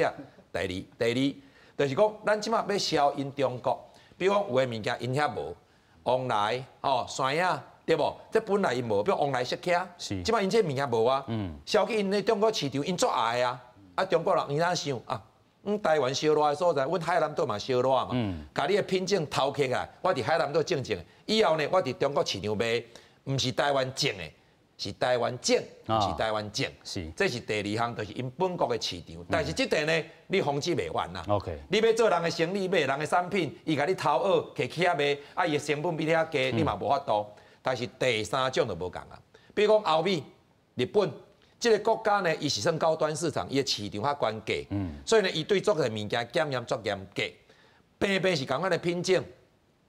第二，就是讲咱这摆欲销𪜶中国，比如讲有的物件𪜶遐无，旺来吼，山仔对无？这本来𪜶无，比如旺来释迦，这摆𪜶这物件无啊。销去𪜶的中国市场，𪜶足爱啊。啊，中国人𪜶怎想啊？阮台湾烧热的所在，阮海南岛嘛烧热嘛。共你的品种偷起来，我伫海南岛种种，以后呢，我伫中国市场卖，毋是台湾种的，是台湾种，毋是台湾种。这是第二项，就是𪜶本国的市场。但是这块呢，你防止袂完啦。 你欲做人的生意，买人的产品，伊共你偷学，摕去遐卖，啊，伊的成本比你遐低，你嘛无法度。但是第三种就无仝啊。比如讲欧美、日本。這个國家呢，伊是算高端市場，伊的市場較懸低，所以呢，伊對足濟物件檢驗足嚴格。平平是仝款的品種，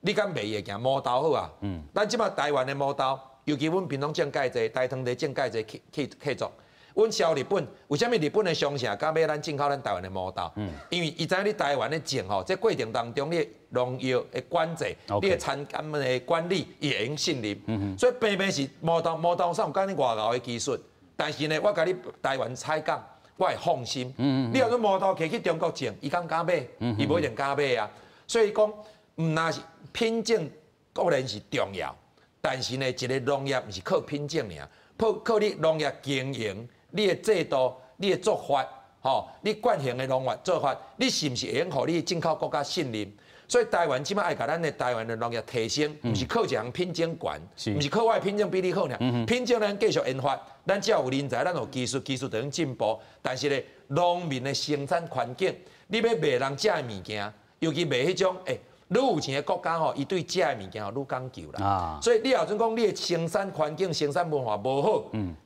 你敢賣會行毛豆好啊？咱這馬台灣的毛豆，尤其阮屏東種蓋濟，大湯地種蓋濟去去做。阮銷日本，為啥物日本的商社敢買咱進口咱台灣的毛豆？因為伊知影你台灣的種吼，這過程當中你的農藥的管制，你的田間的管理，伊會用信任。所以平平是毛豆，毛豆上有講你外國的技術，但是呢，我共你台灣採港，我會放心。你若講毛豆摕去中國種，伊敢敢買？伊無一定敢買啊。所以講，毋但是品種固然是重要，但是呢，一个農業毋是靠品種爾，靠靠你農業經營。你的制度、你的做法，吼，你慣行的農業做法，你是毋是會用予你進口國家信任？所以台灣這馬愛共咱的台灣的農業提升，毋是靠一項品種懸，毋是靠我的品種比你好爾，品種咱繼續研發，咱只要有人才，咱有技術，技術就能進步。但是咧，農民的生產環境，你欲賣人食的物件，尤其賣彼種，愈有錢的國家吼，伊對食的物件吼愈講究啦。所以你若準講你的生產環境、生產文化無好，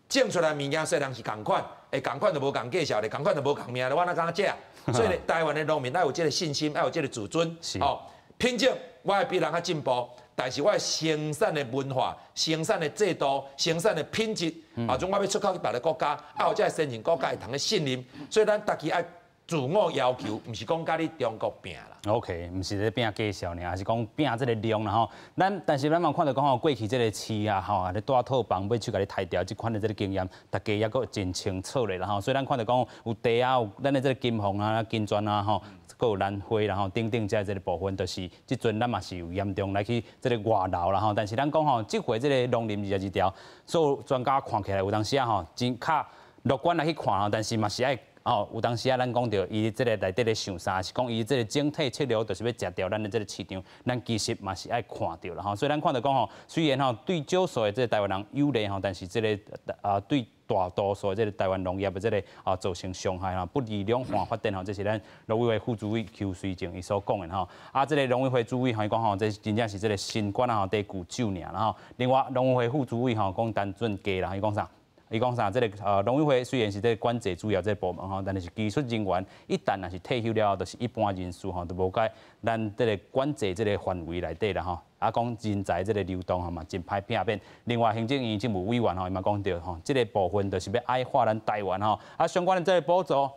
種出來物件雖然是仝款，仝款就無仝價數咧，仝款就無仝命咧，我哪敢食？所以咧，台灣的農民愛有這个信心，愛有這个自尊。哦，品種我會比人較進步，但是我的生產的文化、生產的制度、生產的品質，啊，種我欲出口去別个國家，啊，有這个先進國家會通去信任，所以咱家己愛自我要求，毋是講佮你中國拼啦。 OK，毋是咧拼價數爾，是講拼這个量啦吼。咱但是咱嘛看著講吼，過去這个飼啊吼，咧帶套房欲去共你刣掉，這款的這个經驗，大家猶閣真清楚咧啦吼。所以咱看著講有地啊，有咱的這个金鳳啊、金鑽啊吼，閣有蘭花啦吼，等等這這个部分，就是這陣咱嘛是有嚴重來去這个外流啦吼。但是咱講吼，這回這个農林22條，所有專家看起來有當時啊吼，真較樂觀來去看吼，但是嘛是愛。哦，有當時啊，咱講著伊這个內底咧想啥，是講伊這个整體策略就是欲食掉咱的這个市場，咱其實嘛是愛看著啦吼。所以咱看著講吼，雖然吼對少數的這个台灣人有利吼，但是這个啊對大多數的這个台灣農業的這个啊造成傷害吼，不利兩岸發展吼，這是咱農委會副主委邱水靜伊所講的吼。啊，這个農委會主委吼伊講吼，這真正是這个新冠啊吼第舊酒爾啦吼。另外，農委會副主委吼講陳俊傑啦，伊講啥？伊講啥？這个農委會雖然是這個管制主要這個部門吼，但是技術人員一旦若是退休了後，就是一般人士吼，就無在咱這個管制這個範圍內底啦吼。啊，講人才這個流動吼嘛，真歹避免。另外，行政院政務委員吼，伊嘛講著吼，這個部分就是欲矮化咱台灣吼。啊，相關的這個補助。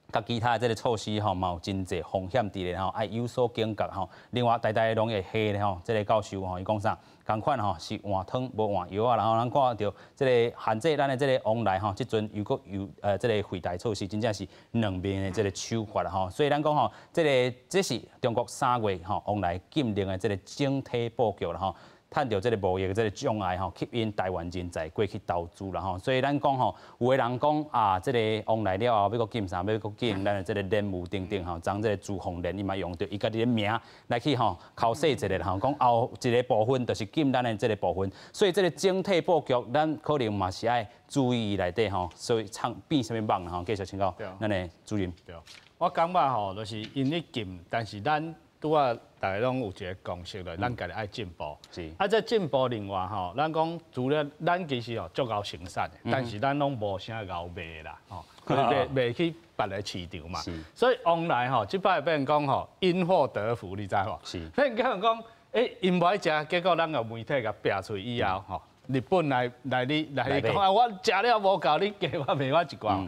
佮其他的這个措施吼，嘛有真濟風險佇咧吼，愛有所警覺吼。另外，台大農業系咧吼，這个教授吼，伊講啥？仝款吼是換湯無換藥啊。然後咱看著這个限制咱的這个往來吼，這陣又閣有這个惠台措施，真正是兩面的這个手法啦吼。所以咱講吼，這个這是中國3月吼往來禁令的這个整體布局啦吼。趁著這个貿易的這个障礙吼，吸引台灣人才過去投資啦吼，所以咱講吼，有的人講啊，這个往來了後欲閣禁啥，欲閣禁咱的這个蓮霧等等吼，將這个朱鳳蓮伊嘛用著伊家己的名來去吼剾洗一下吼，講後一个部分就是禁咱的這个部分，所以這个整體布局，咱可能嘛是愛注意內底吼，所以唱變啥物夢吼，繼續請教咱的主任。對，我感覺吼，就是𪜶咧禁，但是咱拄仔大家攏有一个共識咧，咱家己愛進步。啊，這進步另外吼，咱講除了咱其實吼足𠢕生產的，但是咱攏無啥𠢕賣啦，吼，賣賣去別个市場嘛。所以往來吼，這擺變講吼，因禍得福，你知無？變講講，𪜶無愛食，結果咱個媒體共拚出以後吼，日本來來你來你講啊，我食了無夠，你加我賣我一寡。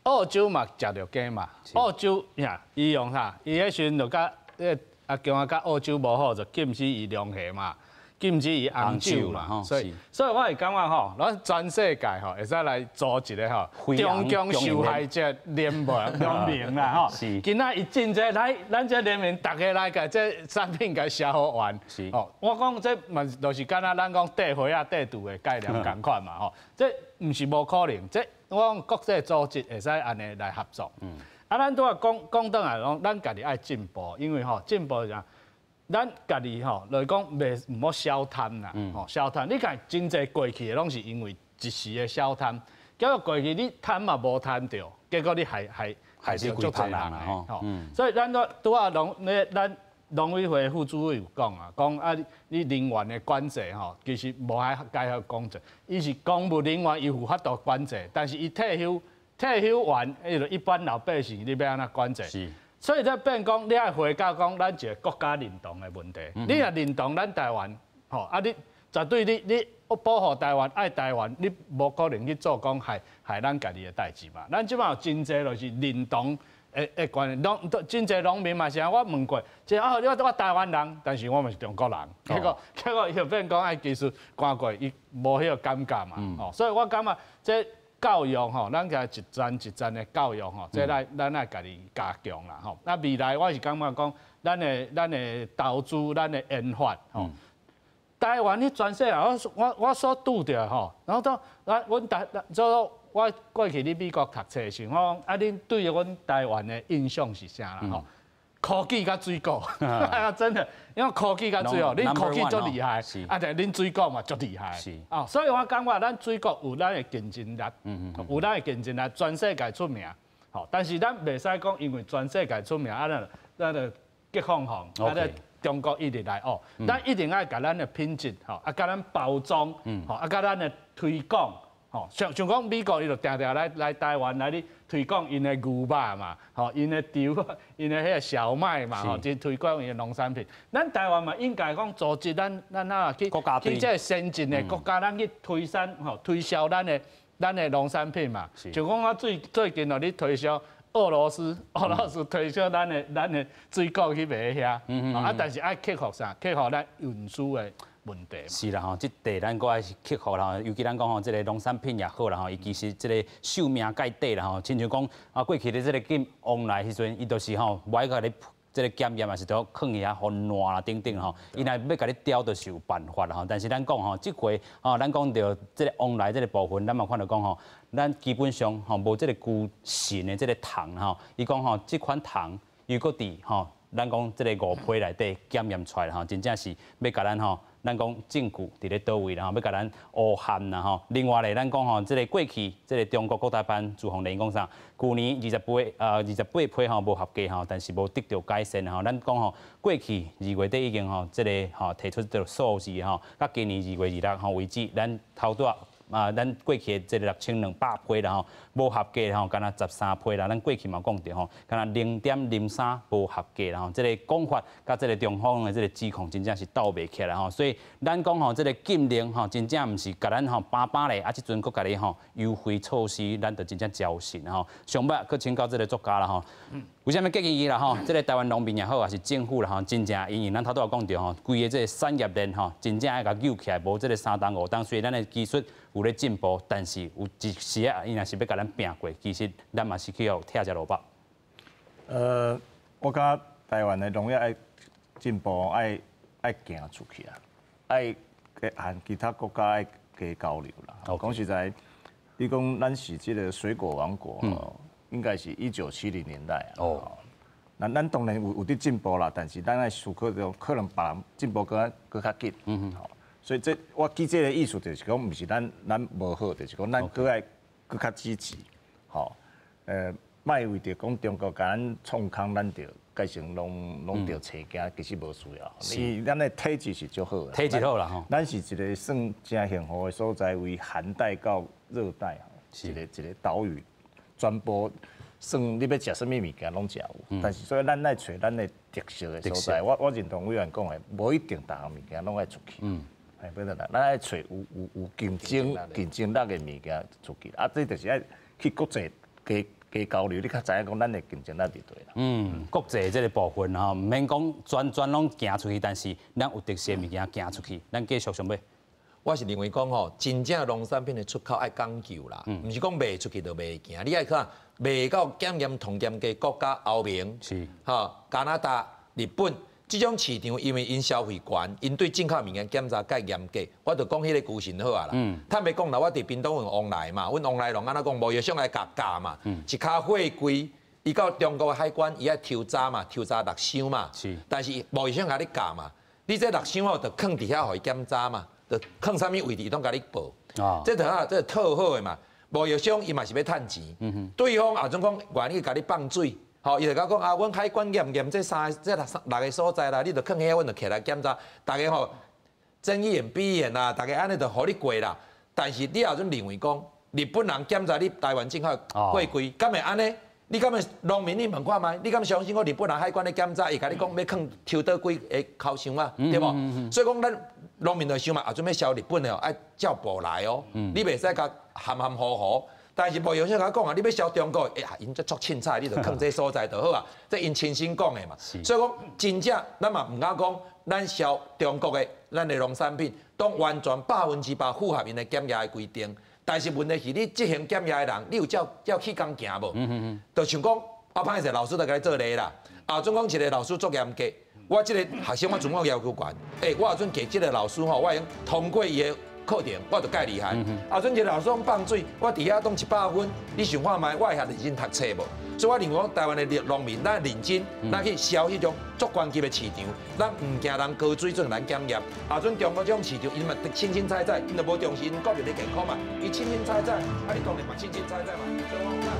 澳洲嘛食著雞嘛，澳洲呀，伊用啥？伊彼時陣就佮阿強啊，佮澳洲無好，就禁止伊龍蝦嘛，禁止伊紅酒嘛，所以，所以我會感覺吼，咱全世界吼會使來組一個吼，中共受害者聯盟聯盟啦吼。今仔伊進這來，咱這聯盟逐家來共這產品共消耗完。吼，我講這嘛就是敢若咱講綴花仔綴櫥的概念仝款嘛吼，這毋是無可能，這我講國際組織會使按呢來合作。啊，咱拄仔講講轉來講，咱家己愛進步，因為吼進步是啥？咱家己吼來講，袂毋好小貪啦，吼小貪。你看真濟過去的攏是因為一時的小貪，結果過去你貪嘛無貪著，結果你害害害著足濟人吼。所以咱拄拄仔攏咧，咱農委會副主委有講啊，講啊你人員的管制吼，其實無愛該遐講制，伊是公務人員伊有法度管制，但是伊退休完，伊就一般老百姓你欲按怎管制？所以才變講，你愛回到講咱一個國家認同的問題。你若認同咱台灣，吼啊你絕對你保護台灣、愛台灣，你無可能去做講害咱家己的代誌嘛。咱這擺有真濟就是認同的關係，農真濟農民嘛是啊，我問過，即啊我台灣人，但是我嘛是中國人，結果伊就變講愛技術關過，伊無彼個感覺嘛，哦，所以我感覺這教育吼，咱共一層一層的教育吼，這咱愛家己加強啦吼。那未來我是感覺講，咱的投資、咱的研發吼，台灣去全世界，我所拄著吼，然後都咱阮台，做我過去佇美國讀冊時，我講啊，恁對阮台灣的印象是啥啦？吼，科技佮水果，真的，因為科技佮水果，恁科技足厲害，啊，但恁水果嘛足厲害，啊，所以我感覺咱水果有咱的競爭力，有咱的競爭力，全世界出名，吼，但是咱袂使講，因為全世界出名，啊，咱就激放放，啊，中國一直來哦，咱一定愛共咱的品質，吼，啊，共咱包裝，吼，啊，共咱的推廣。吼，像講美國，伊就定定來台灣來咧推廣𪜶的牛肉嘛，吼，𪜶的稻，𪜶的彼個小麥嘛，吼，就推廣𪜶的農產品。咱台灣嘛應該講組織咱啊去這個先進的國家，咱去推產吼，推銷咱的農產品嘛。就講我最近哦，咧推銷俄羅斯推銷咱的水果去賣遐，啊，但是愛克服啥？克服咱運輸的問題。是啦吼，這塊咱閣愛克服啦吼，尤其咱講吼，這個農產品也好啦吼，伊其實這個壽命蓋短啦吼，親像講啊，過去的這個禁往來時陣，伊就是吼，無愛共你這個檢驗，也是都囥佇遐予爛啦等等吼，伊若欲共你刁，就是有辦法啦吼。但是咱講吼，這回吼，咱講著這個往來這個部分，咱嘛看著講吼，咱基本上吼無這個龜神的這個糖吼，伊講吼，這款糖如果佇吼，咱講這個五批內底檢驗出來吼，真正是欲共咱吼。咱講證據佇咧佗位啦吼，欲共咱烏函啦吼。另外咧，咱講吼，這個過去這個中國國台辦朱鳳蓮講啥？舊年28批吼無合格吼，但是無得到改善吼。咱講吼，過去2月底已經吼，這個吼提出這個數字吼，到今年2月26號為止，咱頭拄啊，咱過去的這個6200批啦吼，無合格吼，敢若13批啦。咱過去嘛講著吼，敢若0.03無合格啦吼。這個講法佮這個中方的這個指控，真正是鬥袂起來吼。所以咱講吼，這個禁令吼，真正毋是共咱吼綁綁咧，啊，這陣閣共你吼優惠措施，咱就真正焦心吼。上尾閣請教這個作家啦吼。為啥物建議啦吼？這個台灣農民也好，抑是政府啦吼，真正因為咱頭拄仔講著吼，規个這個產業鏈吼，真正愛共扭起來，無這個3冬5冬。雖然咱的技術有咧進步，但是有一時仔，伊若是欲共咱拚過，其實咱嘛是去予拆食蘿蔔。我感覺台灣的農業愛進步，愛行出去啊，愛和其他國家愛加交流啦。講實在，你講咱是這個水果王國，應該是1970年代啊。咱當然有佇進步啦，但是咱愛思考著可能別人進步閣較緊。所以這我記這個意思就是講，毋是咱無好，就是講咱閣愛閣較積極。吼，莫為著講中國共咱創空，咱就改成攏著揣驚，其實無需要。伊咱的體質是足好的。體質好啦吼。咱是一個算誠幸福的所在，為寒帶到熱帶，一個一個島嶼，全部算你欲食啥物物件攏食有。但是所以咱愛揣咱的特色的所在。我認同委員講的，無一定逐項物件攏愛出去。哎，不得啦，咱愛揣有競爭力的物件出去。啊，這就是愛去國際加加交流，你較知影講咱的競爭力佇佗啦。嗯，國際這個部分吼，毋免講全全攏行出去，但是咱有特色的物件行出去，咱繼續上尾。我是認為講吼，真正農產品的出口愛講究啦，毋是講賣出去就賣行。你愛看賣到檢驗糖檢的國家歐盟，吼加拿大、日本這種市場，因為𪜶消費懸，𪜶對進口物件檢查較嚴格。我就講彼個龜神好啊啦。坦白講啦，我佇屏東阮往來嘛，阮往來攏按怎講，貿易商來共教嘛。一跤貨櫃，伊到中國的海關，伊愛抽查嘛，抽查六箱嘛。但是貿易商共你教嘛，你這六箱哦，就囥佇遐予伊檢查嘛。就囥啥物位置，攏共你報。這就啊，這套好的嘛。貿易商伊嘛是欲趁錢，對方也總講願意共你放水，吼，伊就共我讲啊，阮海关验验这三这六六个所在啦，你著囥遐，阮就起来检查，逐家吼睁一眼闭一眼啦，逐家按呢就予你过啦。但是你也准认為講，日本人檢查你台灣進口貨櫃，敢會按呢？你敢會農民？你問看覓？你敢相信講日本人海關咧檢查，會共你講欲囥抽佗幾个烤箱啊？對無？所以講咱農民就想嘛，啊準欲銷日本的哦，愛照步來哦，你袂使共含含糊糊。但是無用先共我講啊，你欲銷中國，欸呀，𪜶這足凊彩，你就囥這所在就好啊。這𪜶親身講的嘛。所以講真正咱嘛毋敢講，咱銷中國的咱的農產品，都完全100%符合𪜶的檢驗的規定。但是問題是你執行檢驗的人，你有照照去工行無？就像講，我歹勢老師就共你做例啦。啊，總講一個老師足嚴格，我這個學生我全部要求懸。欸，我若準給這個老師吼，我已經通過伊的課程，我就蓋厲害。啊，準一個老師講放水，我佇遐當100分，你想看覓，我會遐認真讀冊無？所以我認為講台灣的農民，咱認真，咱去銷彼種足高級的市場，咱毋驚人高水準來檢驗。啊，準中國這種市場，𪜶嘛清清彩彩，𪜶就無重視𪜶國民的健康嘛，伊清清彩彩，啊，你當然嘛清清彩彩嘛。所以我講。